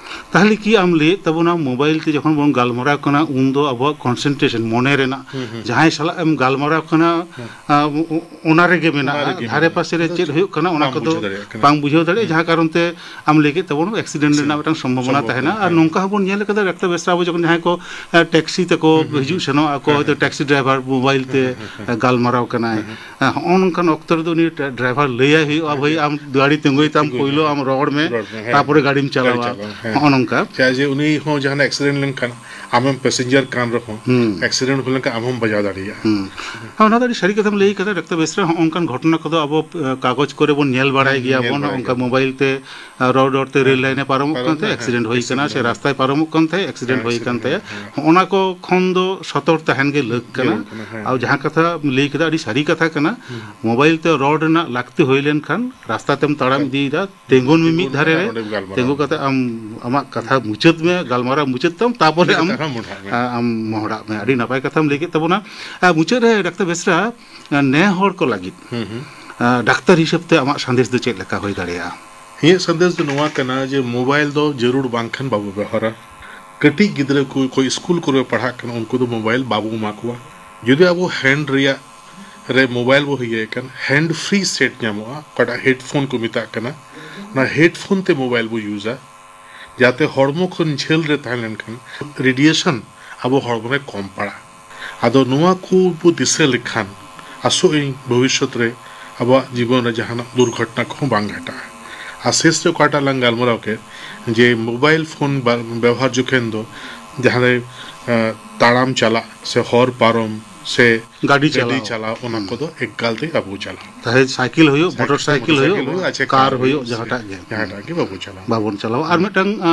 ᱛᱟᱦᱞᱮ ᱠᱤ ᱟᱢ ᱞᱟᱹᱭᱮᱫ ᱛᱟᱵᱚᱱᱟ ᱢᱳᱵᱟᱭᱤᱞ ᱛᱮ ᱡᱚᱠᱷᱚᱱ ᱵᱚᱱ ᱜᱟᱞᱢᱟᱨᱟᱣ ᱠᱟᱱᱟ ᱩᱱ ᱫᱚ ᱟᱵᱚᱣᱟᱜ ᱠᱚᱱᱥᱮᱱᱴᱨᱮᱥᱚᱱ, ᱢᱚᱱᱮ ᱨᱮᱱᱟᱜ ᱦᱩᱸ, ᱦᱩᱸ᱾ ᱡᱟᱦᱟᱸᱭ ᱥᱟᱞᱟᱜ ᱮᱢ ᱜᱟᱞᱢᱟᱨᱟᱣ ᱠᱟᱱᱟ, ᱦᱩᱸ᱾ ᱟ, ᱚ-, ᱚ-, ᱚᱱᱟ ᱨᱮᱜᱮ ᱢᱮᱱᱟᱜᱼᱟ᱾ ᱚᱱᱟ ᱨᱮᱜᱮ ᱫᱷᱟᱨᱮ ᱢᱮᱱᱟᱜᱼᱟ᱾ ᱯᱟᱥᱮ ᱨᱮ ᱟᱫᱚ ᱪᱮᱫ ᱦᱩᱭᱩᱜ ᱠᱟᱱᱟ ᱚᱱᱟ ᱵᱟᱢ ᱠᱚᱫᱚ ᱵᱩᱡᱷᱟᱹᱣ ᱫᱟᱲᱮᱭᱟᱜ ᱠᱟᱱᱟ᱾ ᱵᱟᱝ ᱵᱩᱡᱷᱟᱹᱣ ᱫᱟᱲᱮᱭᱟᱜᱼᱟ, ᱦᱩᱸ᱾ ᱡᱟᱦᱟᱸ ᱠᱟᱨᱚᱱ ᱛᱮ ᱟᱢ ᱞᱟᱹᱭ ᱠᱮᱫ ᱛᱟᱵᱚᱱ ᱮᱠᱥᱤᱰᱮᱱᱴ ᱨᱮᱱᱟᱜ ᱥᱚᱢᱵᱷᱚᱵᱚᱱᱟ ᱥᱚᱢᱵᱷᱚᱵᱚᱱᱟ ᱛᱟᱦᱮᱱᱟ᱾ ᱟᱨ ᱛᱟᱦᱮᱱᱟ᱾ ᱱᱚᱝᱠᱟ ᱦᱚᱸᱵᱚᱱ ᱧᱮᱞ ᱠᱟᱫᱟ ᱰᱟᱠᱛᱟᱨ ᱵᱮᱥᱨᱟ ᱟᱵᱚ ᱡᱚᱠᱷᱚᱱ ᱡᱟᱦᱟᱸᱭ ᱠᱚ, ᱮ, ᱴᱮᱠᱥᱤ ᱛᱮᱠᱚ ᱦᱩᱸ, ᱦᱩᱸ, ᱦᱤᱡᱩᱜ ᱦᱩᱸ᱾ ᱥᱮᱱᱚᱜ ᱟᱠᱚ, ᱦᱮᱸ, ᱦᱚᱭᱛᱳ ᱦᱮᱸ᱾ ᱴᱮᱠᱥᱤ ᱰᱨᱟᱭᱵᱷᱟᱨ ᱢᱳᱵᱟᱭᱤᱞ ᱛᱮ, ᱦᱮᱸ, ᱦᱮᱸ, ᱦᱮᱸ᱾ ᱮ, ᱜᱟᱞᱢᱟᱨᱟᱣ ᱠᱟᱱᱟᱭ᱾ ᱦᱮᱸ, ᱦᱮᱸ᱾ ᱦᱮᱸ, ᱦᱚᱸᱜᱼᱚ ᱱᱚᱝᱠᱟᱱ ᱚᱠᱛᱚ ᱨᱮᱫᱚ ᱩᱱᱤ ᱴᱨᱟ-, ᱰᱨᱟᱭᱵᱷᱟᱨ ᱞᱟᱹᱭᱟᱭ ᱦᱩᱭᱩᱜᱼᱟ, ᱦᱮᱸ, "ᱵᱷᱟᱹᱭ, ᱦᱮᱸ᱾ ᱟᱢ ᱜᱟᱹᱰᱤ ᱛᱤᱸᱜᱩᱭ ᱛᱟᱢ, ᱛᱤᱸᱜᱩᱭ ᱯᱳᱭᱞᱳ ᱛᱟᱢ᱾ ᱟᱢ ᱨᱚᱲ ᱢᱮ, ᱨᱚᱲ ᱢᱮ, ᱦᱮᱸ, ᱛᱟᱨᱯᱚᱨᱮ ᱦᱮᱸ᱾ ᱜᱟᱹᱰᱤᱢ ᱜᱟᱹᱰᱤ ᱪᱟᱞᱟᱣᱟ᱾" ᱪᱟᱞᱟᱣ, ᱦᱮᱸ᱾ ᱱᱚᱜᱼᱚ ᱱᱚᱝᱠᱟ᱾ ᱪᱮᱫᱟᱜ ᱡᱮ ᱩᱱᱤ ᱦᱚᱸ ᱡᱟᱦᱟᱱᱟᱜ ᱮᱠᱥᱤᱰᱮᱱᱴ ᱞᱮᱱᱠᱷᱟᱱ, ᱟᱢᱮᱢ ᱯᱮᱥᱮᱧᱡᱟᱨ ᱠᱟᱱ ᱨᱮᱦᱚᱸ, ᱦᱩᱸ᱾ ᱮᱠᱥᱤᱰᱮᱱᱴ ᱦᱩᱭ ᱞᱮᱱᱠᱷᱟᱱ ᱟᱢ ᱦᱚᱸᱢ ᱵᱟᱡᱟᱣ ᱫᱟᱲᱮᱭᱟᱜᱼᱟ᱾ ᱦᱩᱸ᱾ ᱦᱮᱸ, ᱚᱱᱟ ᱫᱚ ᱟᱹᱰᱤ ᱥᱟᱹᱨᱤ ᱠᱟᱛᱷᱟᱢ ᱞᱟᱹᱭ ᱠᱟᱫᱟ, ᱰᱟᱠᱛᱟᱨ ᱵᱮᱥᱨᱟ᱾ ᱦᱚᱸᱜᱼᱚ ᱱᱚᱝᱠᱟᱱ ᱜᱷᱚᱴᱚᱱᱟ ᱠᱚᱫᱚ ᱟᱵᱚ, ᱮ, ᱠᱟᱜᱚᱡᱽ ᱠᱚᱨᱮ ᱵᱚᱱ ᱧᱮᱞ ᱵᱟᱲᱟᱭ ᱦᱩᱸ, ᱜᱮᱭᱟ ᱧᱮᱞ ᱵᱚᱱ, ᱵᱟᱲᱟᱭ ᱚᱱᱠᱟ ᱜᱮᱭᱟ ᱵᱚᱱ᱾ ᱢᱳᱵᱟᱭᱤᱞ ᱛᱮ, ᱮ, ᱨᱚᱲ ᱨᱚᱲ ᱛᱮ ᱦᱮᱸ, ᱨᱮᱞ ᱞᱟᱭᱤᱱ ᱮ ᱯᱟᱨᱚᱢᱚᱜ ᱯᱟᱨᱚᱢ ᱠᱟᱱ ᱛᱟᱦᱮᱸᱫ, ᱦᱮᱸ, ᱮᱠᱥᱤᱰᱮᱱᱴ ᱦᱩᱭ ᱮᱠᱥᱤᱰᱮᱱᱴ ᱠᱟᱱᱟ, ᱥᱮ ᱦᱩᱭ ᱨᱟᱥᱛᱟᱭ ᱯᱟᱨᱚᱢᱚᱜ ᱠᱟᱱ ᱛᱟᱦᱮᱸᱫ, ᱮᱠᱥᱤᱰᱮᱱᱴ ᱦᱮᱸ, ᱦᱩᱭ ᱠᱟᱱ ᱮᱠᱥᱤᱰᱮᱱᱴ ᱛᱟᱭᱟ᱾ ᱦᱩᱭ ᱠᱟᱱᱟ᱾ ᱦᱚᱸᱜᱼᱚ ᱱᱟ ᱠᱚ ᱠᱷᱚᱱ ᱫᱚ ᱥᱚᱛᱚᱨ ᱛᱟᱦᱮᱱ ᱜᱮ ᱞᱟᱹᱠ ᱠᱟᱱᱟ᱾ ᱡᱟᱹᱨᱩᱲ ᱠᱟᱱᱟ, ᱦᱮᱸ᱾ ᱟᱨ ᱡᱟᱦᱟᱸ ᱠᱟᱛᱷᱟ ᱞᱟᱹᱭ ᱠᱮᱫᱟ, ᱟᱹᱰᱤ ᱥᱟᱹᱨᱤ ᱠᱟᱛᱷᱟ ᱠᱟᱱᱟ᱾ ᱦᱩᱸ᱾ ᱢᱳᱵᱟᱭᱤᱞ ᱛᱮ ᱨᱚᱲ ᱨᱮᱱᱟᱜ ᱞᱟᱹᱠᱛᱤ ᱦᱩᱭ ᱞᱮᱱᱠᱷᱟᱱ ᱨᱟᱥᱛᱟ ᱛᱮᱢ ᱛᱟᱲᱟᱢ ᱦᱮᱸ᱾ ᱤᱫᱤᱭᱮᱫᱟ, ᱛᱤᱸᱜᱩᱱ ᱢᱮ ᱢᱤᱫ ᱛᱤᱸᱜᱩᱱ ᱫᱷᱟᱨᱮ ᱢᱮ, ᱨᱮ, ᱚᱸᱰᱮᱢ ᱜᱟᱞᱢᱟᱨᱟᱣ᱾ ᱛᱤᱸᱜᱩ ᱠᱟᱛᱮ ᱟᱢ ᱟᱢᱟᱜ ᱠᱟᱛᱷᱟ ᱢᱩᱪᱟᱹᱫ ᱢᱮ, ᱜᱟᱞᱢᱟᱨᱟᱣ ᱢᱩᱪᱟᱹᱫ ᱛᱟᱢ, ᱛᱟᱯᱚᱨᱮ ᱤᱱᱟᱹ ᱟᱢ, ᱠᱟᱛᱮ ᱟᱨᱦᱚᱸ ᱢᱚᱦᱰᱟᱜ ᱢᱮ᱾ ᱟ-, ᱟᱢ ᱢᱚᱦᱰᱟᱜ ᱢᱮ᱾ ᱟᱹᱰᱤ ᱱᱟᱯᱟᱭ ᱠᱟᱛᱷᱟᱢ ᱞᱟᱹᱭ ᱠᱮᱫ ᱛᱟᱵᱚᱱᱟ᱾ ᱟ, ᱢᱩᱪᱟᱹᱫ ᱨᱮ ᱰᱟᱠᱛᱟᱨ ᱵᱮᱥᱨᱟ, ᱟ, ᱱᱮ ᱦᱚᱲ ᱠᱚ ᱞᱟᱹᱜᱤᱫ, ᱦᱩᱸ, ᱦᱩᱸ᱾ ᱟ, ᱰᱟᱠᱛᱟᱨ ᱦᱤᱥᱟᱹᱵ ᱛᱮ ᱟᱢᱟᱜ ᱥᱟᱸᱫᱮᱥ ᱫᱚ ᱪᱮᱫ ᱞᱮᱠᱟ ᱦᱩᱭ ᱫᱟᱲᱮᱭᱟᱜᱼᱟ? ᱤᱧᱟᱹᱜ ᱥᱟᱸᱫᱮᱥ ᱫᱚ ᱱᱚᱣᱟ ᱠᱟᱱᱟ ᱡᱮ ᱢᱳᱵᱟᱭᱤᱞ ᱫᱚ ᱡᱟᱹᱨᱩᱲ ᱵᱟᱝᱠᱷᱟᱱ ᱵᱟᱵᱚ ᱵᱮᱣᱦᱟᱨᱟ᱾ ᱠᱟᱹᱴᱤᱡ ᱜᱤᱫᱽᱨᱟᱹ ᱠᱚ ᱚᱠᱚᱭ ᱥᱠᱩᱞ ᱠᱚᱨᱮ ᱯᱟᱲᱦᱟᱜ ᱠᱟᱱᱟ, ᱩᱱᱠᱩ ᱫᱚ ᱢᱳᱵᱟᱭᱤᱞ ᱵᱟᱵᱚ ᱮᱢᱟ ᱠᱚᱣᱟ᱾ ᱡᱩᱫᱤ ᱟᱵᱚ ᱦᱮᱱᱰ ᱨᱮᱭᱟᱜ ᱨᱮ ᱢᱳᱵᱟᱭᱤᱞ ᱵᱚ ᱤᱭᱟᱹᱭ ᱠᱷᱟᱱ, ᱦᱮᱱᱰ ᱯᱷᱨᱤ ᱥᱮᱴ ᱧᱟᱢᱚᱜᱼᱟ, ᱚᱠᱟᱴᱟᱜ ᱦᱮᱰᱯᱷᱳᱱ ᱠᱚ ᱢᱮᱛᱟᱜ ᱠᱟᱱᱟ, ᱚᱱᱟ ᱦᱮᱰᱯᱷᱳᱱ ᱛᱮ ᱢᱳᱵᱟᱭᱤᱞ ᱵᱚ ᱤᱭᱩᱡᱟ, ᱡᱟᱛᱮ ᱦᱚᱲᱢᱚ ᱠᱷᱚᱱ ᱡᱷᱟᱹᱞ ᱨᱮ ᱛᱟᱦᱮᱸ ᱞᱮᱱᱠᱷᱟᱱ ᱨᱮᱰᱤᱭᱮᱥᱚᱱ ᱟᱵᱚ ᱦᱚᱲᱢᱚ ᱨᱮ ᱠᱚᱢ ᱯᱟᱲᱟᱜᱼᱟ᱾ ᱟᱫᱚ ᱱᱚᱣᱟ ᱠᱚ ᱵᱚ ᱫᱤᱥᱟᱹ ᱞᱮᱠᱷᱟᱱ, ᱟᱥᱚᱜ ᱟᱹᱧ ᱵᱷᱚᱵᱤᱥᱥᱚᱛ ᱨᱮ ᱟᱵᱚᱣᱟᱜ ᱡᱤᱵᱚᱱ ᱨᱮ ᱡᱟᱦᱟᱱᱟᱜ ᱫᱩᱨᱜᱷᱚᱴᱚᱱᱟ ᱠᱚᱦᱚᱸ ᱵᱟᱝ ᱜᱷᱟᱴᱟᱜᱼᱟ᱾ ᱟᱨ ᱥᱮᱥ ᱨᱮ ᱚᱠᱟᱴᱟᱜ ᱞᱟᱝ ᱜᱟᱞᱢᱟᱨᱟᱣ ᱠᱮᱫ, ᱡᱮ ᱢᱳᱵᱟᱭᱤᱞ ᱯᱷᱳᱱ ᱵᱟ-, ᱵᱮᱣᱦᱟᱨ ᱡᱚᱠᱷᱮᱱ ᱫᱚ ᱡᱟᱦᱟᱸ ᱨᱮ, ᱮ, ᱛᱟᱲᱟᱢ ᱪᱟᱞᱟᱜ ᱥᱮ ᱦᱚᱨ ᱯᱟᱨᱚᱢ ᱥᱮ ᱜᱟᱹᱰᱤ ᱜᱟᱹᱰᱤ ᱪᱟᱞᱟᱣ᱾ ᱪᱟᱞᱟᱣ, ᱚᱱᱟ ᱦᱩᱸ᱾ ᱠᱚᱫᱚ ᱮᱠᱟᱞ ᱛᱮ ᱵᱟᱵᱚ ᱪᱟᱞᱟᱣᱟ᱾ ᱪᱟᱦᱮ ᱥᱟᱭᱠᱮᱞ ᱦᱩᱭᱩᱜ, ᱥᱟᱭᱠᱮᱞ, ᱢᱚᱴᱚᱨ ᱥᱟᱭᱠᱮᱞ ᱢᱚᱴᱚᱨ ᱦᱩᱭᱩᱜ, ᱥᱟᱭᱠᱮᱞ ᱦᱩᱭᱩᱜ, ᱟᱪᱪᱷᱟ, ᱠᱟᱨ ᱠᱟᱨ ᱦᱩᱭᱩᱜ, ᱦᱩᱭᱩᱜ, ᱡᱟᱦᱟᱸᱴᱟᱜ ᱜᱮ᱾ ᱡᱟᱦᱟᱸᱴᱟᱜ ᱜᱮ ᱵᱟᱵᱚ ᱪᱟᱞᱟᱣᱟ᱾ ᱵᱟᱵᱚᱱ ᱪᱟᱞᱟᱣᱟ᱾ ᱟᱨ ᱦᱩᱸ᱾ ᱢᱤᱫᱴᱟᱝ, ᱟ,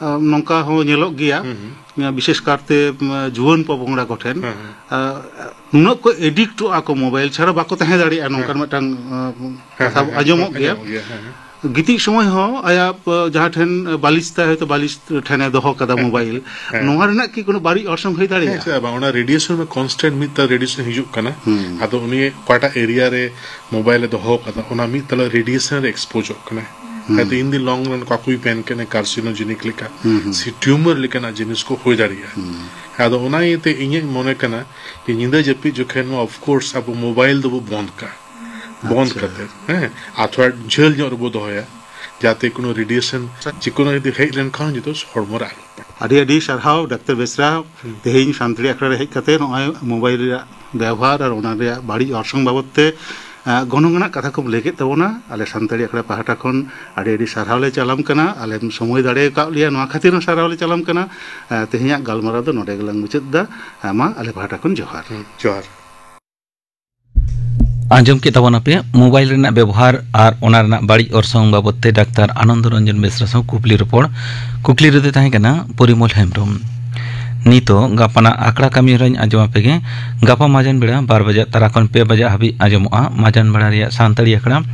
ᱟ, ᱱᱚᱝᱠᱟ ᱦᱚᱸ ᱧᱮᱞᱚᱜ ᱜᱮᱭᱟ, ᱦᱩᱸ, ᱦᱩᱸ᱾ ᱵᱤᱥᱮᱥ ᱠᱟᱨᱛᱮ, ᱟ, ᱡᱩᱣᱟᱹᱱ ᱯᱚᱯᱚᱝᱲᱟ ᱠᱚᱴᱷᱮᱱ, ᱦᱮᱸ, ᱦᱮᱸ᱾ ᱟ, ᱱᱩᱱᱟᱹᱜ ᱠᱚ ᱮᱰᱤᱠᱴᱚᱜᱼᱟ ᱠᱚ ᱢᱳᱵᱟᱭᱤᱞ ᱪᱷᱟᱲᱟ ᱵᱟᱠᱚ ᱛᱟᱦᱮᱸ ᱫᱟᱲᱮᱭᱟᱜᱼᱟ, ᱱᱚᱝᱠᱟᱱ ᱦᱮᱸ᱾ ᱢᱤᱫᱴᱟᱝ, ᱟ, ᱦᱮᱸ, ᱠᱟᱛᱷᱟ ᱦᱮᱸ, ᱦᱮᱸ᱾ ᱟᱸᱡᱚᱢᱚᱜ ᱜᱮᱭᱟ᱾ ᱟᱸᱡᱚᱢᱚᱜ ᱜᱮᱭᱟ, ᱦᱮᱸ, ᱦᱮᱸ᱾ ᱜᱤᱛᱤᱡ ᱥᱚᱢᱚᱭ ᱦᱚᱸ ᱟᱭᱟᱜ, ᱟ, ᱡᱟᱦᱟᱸ ᱴᱷᱮᱱ ᱵᱟᱹᱞᱤᱥ ᱛᱟᱭ, ᱦᱚᱭᱛᱳ ᱵᱟᱹᱞᱤᱥ ᱴᱷᱮᱱᱮ ᱫᱚᱦᱚ ᱠᱟᱫᱟ ᱢᱳᱵᱟᱭᱤᱞ, ᱦᱮᱸ᱾ ᱱᱚᱣᱟ ᱨᱮᱱᱟᱜ ᱠᱤ ᱠᱳᱱᱳ ᱵᱟᱹᱲᱤᱡ ᱚᱨᱥᱚᱝ ᱦᱩᱭ ᱦᱮᱸ, ᱫᱟᱲᱮᱭᱟᱜᱼᱟ? ᱪᱮᱫᱟᱜ ᱵᱟᱝ? ᱚᱱᱟ ᱨᱮᱰᱤᱭᱮᱥᱚᱱ ᱢᱟ ᱠᱚᱱᱥᱴᱮᱱᱴ ᱢᱤᱫ ᱛᱟᱞᱟ ᱨᱮᱰᱤᱭᱮᱥᱚᱱ ᱦᱤᱡᱩᱜ ᱠᱟᱱᱟ᱾ ᱦᱩᱸ᱾ ᱟᱫᱚ ᱩᱱᱤ ᱚᱠᱟᱴᱟᱜ ᱮᱨᱤᱭᱟ ᱨᱮ ᱢᱳᱵᱟᱭᱤᱞ ᱮ ᱫᱚᱦᱚ ᱠᱟᱫᱟ, ᱚᱱᱟ ᱢᱤᱫ ᱛᱟᱞᱟ ᱨᱮᱰᱤᱭᱮᱥᱚᱱ ᱨᱮ ᱮᱠᱥᱯᱳᱡᱚᱜ ᱠᱟᱱᱟᱭ᱾ ᱦᱩᱸ᱾ ᱦᱮᱸ, ᱛᱚ, in the long run ᱚᱠᱟ ᱠᱚᱭ ᱢᱮᱱ ᱠᱟᱱᱟ, ᱠᱟᱨᱥᱤᱱᱳᱡᱮᱱᱤᱠ ᱞᱮᱠᱟ, ᱦᱩᱸ, ᱦᱩᱸ᱾ ᱥᱮ ᱴᱤᱭᱩᱢᱟᱨ ᱞᱮᱠᱟᱱᱟᱜ ᱡᱤᱱᱤᱥ ᱠᱚ ᱦᱩᱭ ᱫᱟᱲᱮᱭᱟᱜᱼᱟ᱾ ᱦᱩᱸ᱾ ᱟᱫᱚ ᱚᱱᱟ ᱤᱭᱟᱹᱛᱮ ᱤᱧᱟᱹᱜ ᱢᱚᱱᱮ ᱠᱟᱱᱟ ᱡᱮ ᱧᱤᱫᱟᱹ ᱡᱟᱹᱯᱤᱫ ᱡᱚᱠᱷᱮᱱ ᱱᱚᱣᱟ, of course, ᱟᱵᱚ ᱢᱳᱵᱟᱭᱤᱞ ᱫᱚᱵᱚ ᱵᱚᱱᱫ ᱠᱟᱜᱼᱟ᱾ ᱵᱚᱱᱫ ᱟᱪᱪᱷᱟ᱾ ᱠᱟᱛᱮ, ᱦᱮᱸ, ᱟᱨ ᱛᱷᱚᱲᱟ ᱡᱷᱟᱹᱞ ᱧᱚᱜ ᱨᱮᱵᱚ ᱫᱚᱦᱚᱭᱟ, ᱡᱟᱛᱮ ᱠᱳᱱᱳ ᱨᱮᱰᱤᱭᱮᱥᱚᱱ ᱡᱮᱠᱳᱱᱳ ᱡᱩᱫᱤ ᱦᱮᱡ ᱞᱮᱱᱠᱷᱟᱱ ᱡᱚᱛᱚ ᱦᱚᱲᱢᱚ ᱨᱮ ᱟᱞᱚ ᱯᱟᱲᱟᱜ᱾ ᱟᱹᱰᱤ ᱟᱹᱰᱤ ᱥᱟᱨᱦᱟᱣ ᱰᱟᱠᱛᱟᱨ ᱵᱮᱥᱨᱟ, ᱦᱩᱸ᱾ ᱛᱮᱦᱮᱧ ᱥᱟᱱᱛᱟᱲᱤ ᱟᱠᱷᱲᱟ ᱨᱮ ᱦᱮᱡ ᱠᱟᱛᱮ ᱱᱚᱜᱼᱚᱭ ᱢᱳᱵᱟᱭᱤᱞ ᱨᱮᱭᱟᱜ ᱵᱮᱣᱦᱟᱨ ᱟᱨ ᱚᱱᱟ ᱨᱮᱭᱟᱜ ᱵᱟᱹᱲᱤᱡ ᱚᱨᱥᱚᱝ ᱵᱟᱵᱚᱫ ᱛᱮ ᱜᱚᱱᱚᱝ ᱟᱱᱟᱜ ᱠᱟᱛᱷᱟ ᱠᱚᱢ ᱞᱟᱹᱭ ᱠᱮᱫ ᱛᱟᱵᱚᱱᱟ᱾ ᱟᱞᱮ ᱥᱟᱱᱛᱟᱲᱤ ᱟᱠᱷᱲᱟ ᱯᱟᱦᱴᱟ ᱠᱷᱚᱱ ᱟᱹᱰᱤ ᱟᱹᱰᱤ ᱥᱟᱨᱦᱟᱣ ᱞᱮ ᱪᱟᱞᱟᱢ ᱠᱟᱱᱟ᱾ ᱟᱞᱮᱢ ᱥᱚᱢᱚᱭ ᱫᱟᱲᱮ ᱟᱠᱟᱫ ᱞᱮᱭᱟ, ᱱᱚᱣᱟ ᱠᱷᱟᱹᱛᱤᱨ ᱦᱚᱸ ᱥᱟᱨᱦᱟᱣ ᱞᱮ ᱪᱟᱞᱟᱢ ᱠᱟᱱᱟ᱾ ᱛᱮᱦᱮᱧᱟᱜ ᱜᱟᱞᱢᱟᱨᱟᱣ ᱫᱚ ᱱᱚᱰᱮ ᱜᱮᱞᱟᱝ ᱢᱩᱪᱟᱹᱫ ᱮᱫᱟ᱾ ᱢᱟ ᱟᱞᱮ ᱯᱟᱦᱴᱟ ᱠᱷᱚᱱ ᱡᱚᱦᱟᱨ᱾ ᱡᱚᱦᱟᱨ᱾ ᱟᱸᱡᱚᱢ ᱠᱮᱫ ᱛᱟᱵᱚᱱᱟᱯᱮ ᱢᱳᱵᱟᱭᱤᱞ ᱨᱮᱱᱟᱜ ᱵᱮᱵᱚᱦᱟᱨ ᱟᱨ ᱚᱱᱟ ᱨᱮᱱᱟᱜ ᱵᱟᱹᱲᱤᱡ ᱚᱨᱥᱚᱝ ᱵᱟᱵᱚᱫ ᱛᱮ ᱰᱟᱠᱛᱟᱨ ᱟᱱᱚᱱᱫᱚ ᱨᱚᱧᱡᱚᱱ ᱵᱮᱥᱨᱟ ᱥᱟᱶ ᱠᱩᱠᱞᱤ ᱨᱚᱯᱚᱲ᱾ ᱠᱩᱠᱞᱤ ᱨᱮᱫᱚ ᱛᱟᱦᱮᱸ ᱠᱟᱱᱟ ᱯᱚᱨᱤᱢᱚᱞ ᱦᱮᱢᱵᱨᱚᱢ᱾ ᱱᱤᱛᱚᱜ ᱜᱟᱯᱟᱱᱟᱜ ᱟᱠᱷᱲᱟ ᱠᱟᱹᱢᱤ ᱦᱚᱨᱟᱧ ᱟᱸᱡᱚᱢ ᱟᱯᱮ ᱜᱮ᱾ ᱜᱟᱯᱟ ᱢᱟᱡᱟᱱ ᱵᱮᱲᱟ ᱵᱟᱨ ᱵᱟᱡᱟᱜ ᱛᱟᱨᱟ ᱠᱷᱚᱱ ᱯᱮ ᱵᱟᱡᱟᱜ ᱦᱟᱹᱵᱤᱡ ᱟᱸᱡᱚᱢᱚᱜᱼᱟ ᱢᱟᱡᱟᱱ ᱵᱮᱲᱟ ᱨᱮᱭᱟᱜ ᱥᱟᱱᱛᱟᱲᱤ ᱟᱠᱷᱲᱟ᱾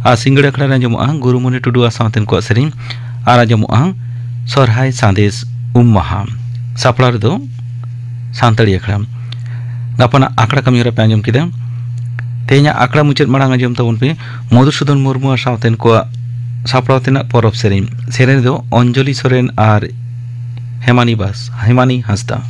ᱟᱨ ᱥᱤᱸᱜᱟᱹᱲ ᱟᱠᱷᱲᱟ ᱨᱮ ᱟᱸᱡᱚᱢᱚᱜᱼᱟ ᱜᱩᱨᱩᱢᱩᱱᱤ ᱴᱩᱰᱩ ᱟᱨ ᱥᱟᱶᱛᱮᱱ ᱠᱚᱣᱟᱜ ᱥᱮᱨᱮᱧ᱾ ᱟᱨ ᱟᱸᱡᱚᱢᱚᱜᱼᱟ ᱥᱚᱨᱦᱟᱭ ᱥᱟᱸᱫᱮᱥ ᱩᱢ ᱢᱟᱦᱟ᱾ ᱥᱟᱯᱲᱟᱣ ᱨᱮᱫᱚ ᱥᱟᱱᱛᱟᱲᱤ ᱟᱠᱷᱲᱟ᱾ ᱜᱟᱯᱟᱱᱟᱜ ᱟᱠᱷᱲᱟ ᱠᱟᱹᱢᱤ ᱦᱚᱨᱟ ᱯᱮ ᱟᱸᱡᱚᱢ ᱠᱮᱫᱟ᱾ ᱛᱮᱦᱮᱧᱟᱜ ᱟᱠᱷᱲᱟ ᱢᱩᱪᱟᱹᱫ ᱢᱟᱲᱟᱝ ᱟᱸᱡᱚᱢ ᱛᱟᱵᱚᱱ ᱯᱮ ᱢᱚᱫᱷᱩᱥᱩᱫᱚᱱ ᱢᱩᱨᱢᱩ ᱟᱨ ᱥᱟᱶᱛᱮᱱ ᱠᱚᱣᱟᱜ ᱥᱟᱯᱲᱟᱣ ᱛᱮᱱᱟᱜ ᱯᱚᱨᱚᱵᱽ ᱥᱮᱨᱮᱧ᱾ ᱥᱮᱨᱮᱧ ᱫᱚ ᱚᱧᱡᱚᱞᱤ ᱥᱚᱨᱮᱱ ᱟᱨ ᱦᱮᱢᱟᱱᱤ ᱵᱟᱥ, ᱦᱮᱢᱟᱱᱤ ᱦᱟᱸᱥᱫᱟ᱾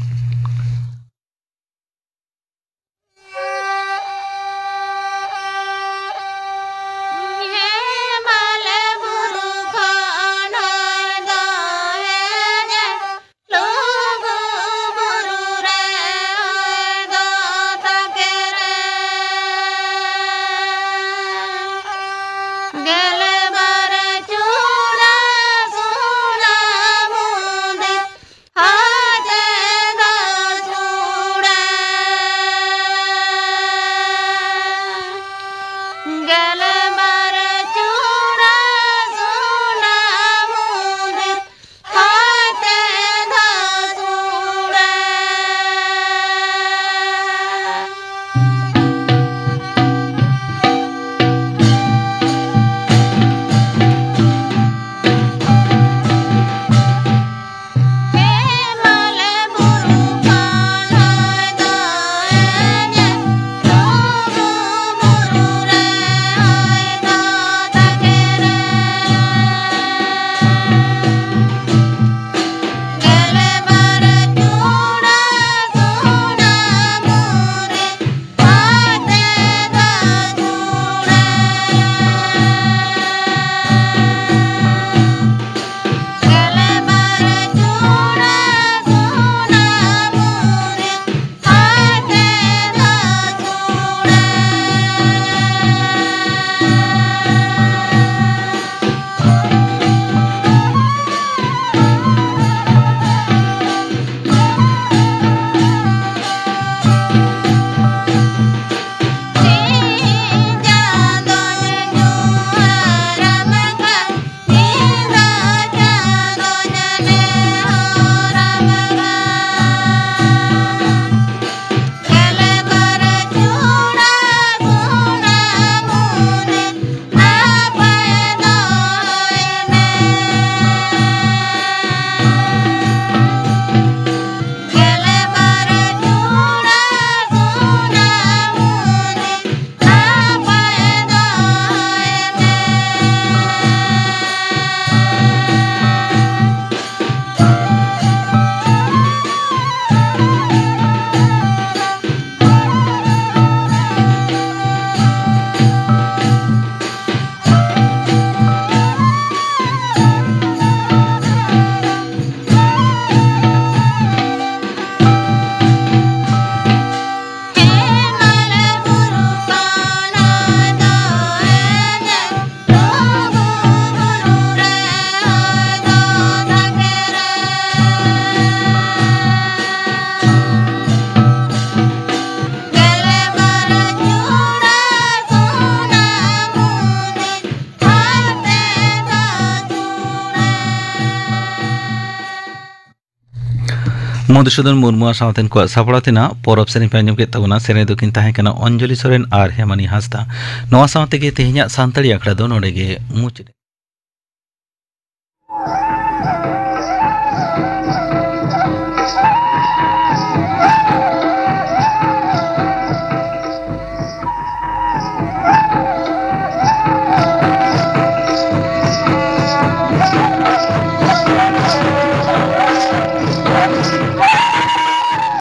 ᱢᱚᱫᱷᱩᱥᱩᱫᱚᱱ ᱢᱩᱨᱢᱩ ᱟᱨ ᱥᱟᱶᱛᱮᱱ ᱠᱚᱣᱟᱜ ᱥᱟᱯᱲᱟᱣ ᱛᱮᱱᱟᱜ ᱯᱚᱨᱚᱵᱽ ᱥᱮᱨᱮᱧ ᱯᱮ ᱟᱸᱡᱚᱢ ᱠᱮᱫ ᱛᱟᱵᱚᱱᱟ᱾ ᱥᱮᱨᱮᱧ ᱫᱚᱠᱤᱱ ᱛᱟᱦᱮᱸ ᱠᱟᱱᱟ ᱚᱧᱡᱚᱞᱤ ᱥᱚᱨᱮᱱ ᱟᱨ ᱦᱮᱢᱟᱱᱤ ᱦᱟᱸᱥᱫᱟ᱾ ᱱᱚᱣᱟ ᱥᱟᱶ ᱛᱮᱜᱮ ᱛᱮᱦᱮᱧᱟᱜ ᱥᱟᱱᱛᱟᱲᱤ ᱟᱠᱷᱲᱟ ᱫᱚ ᱱᱚᱰᱮ ᱜᱮ ᱢᱩᱪᱟᱹᱫ᱾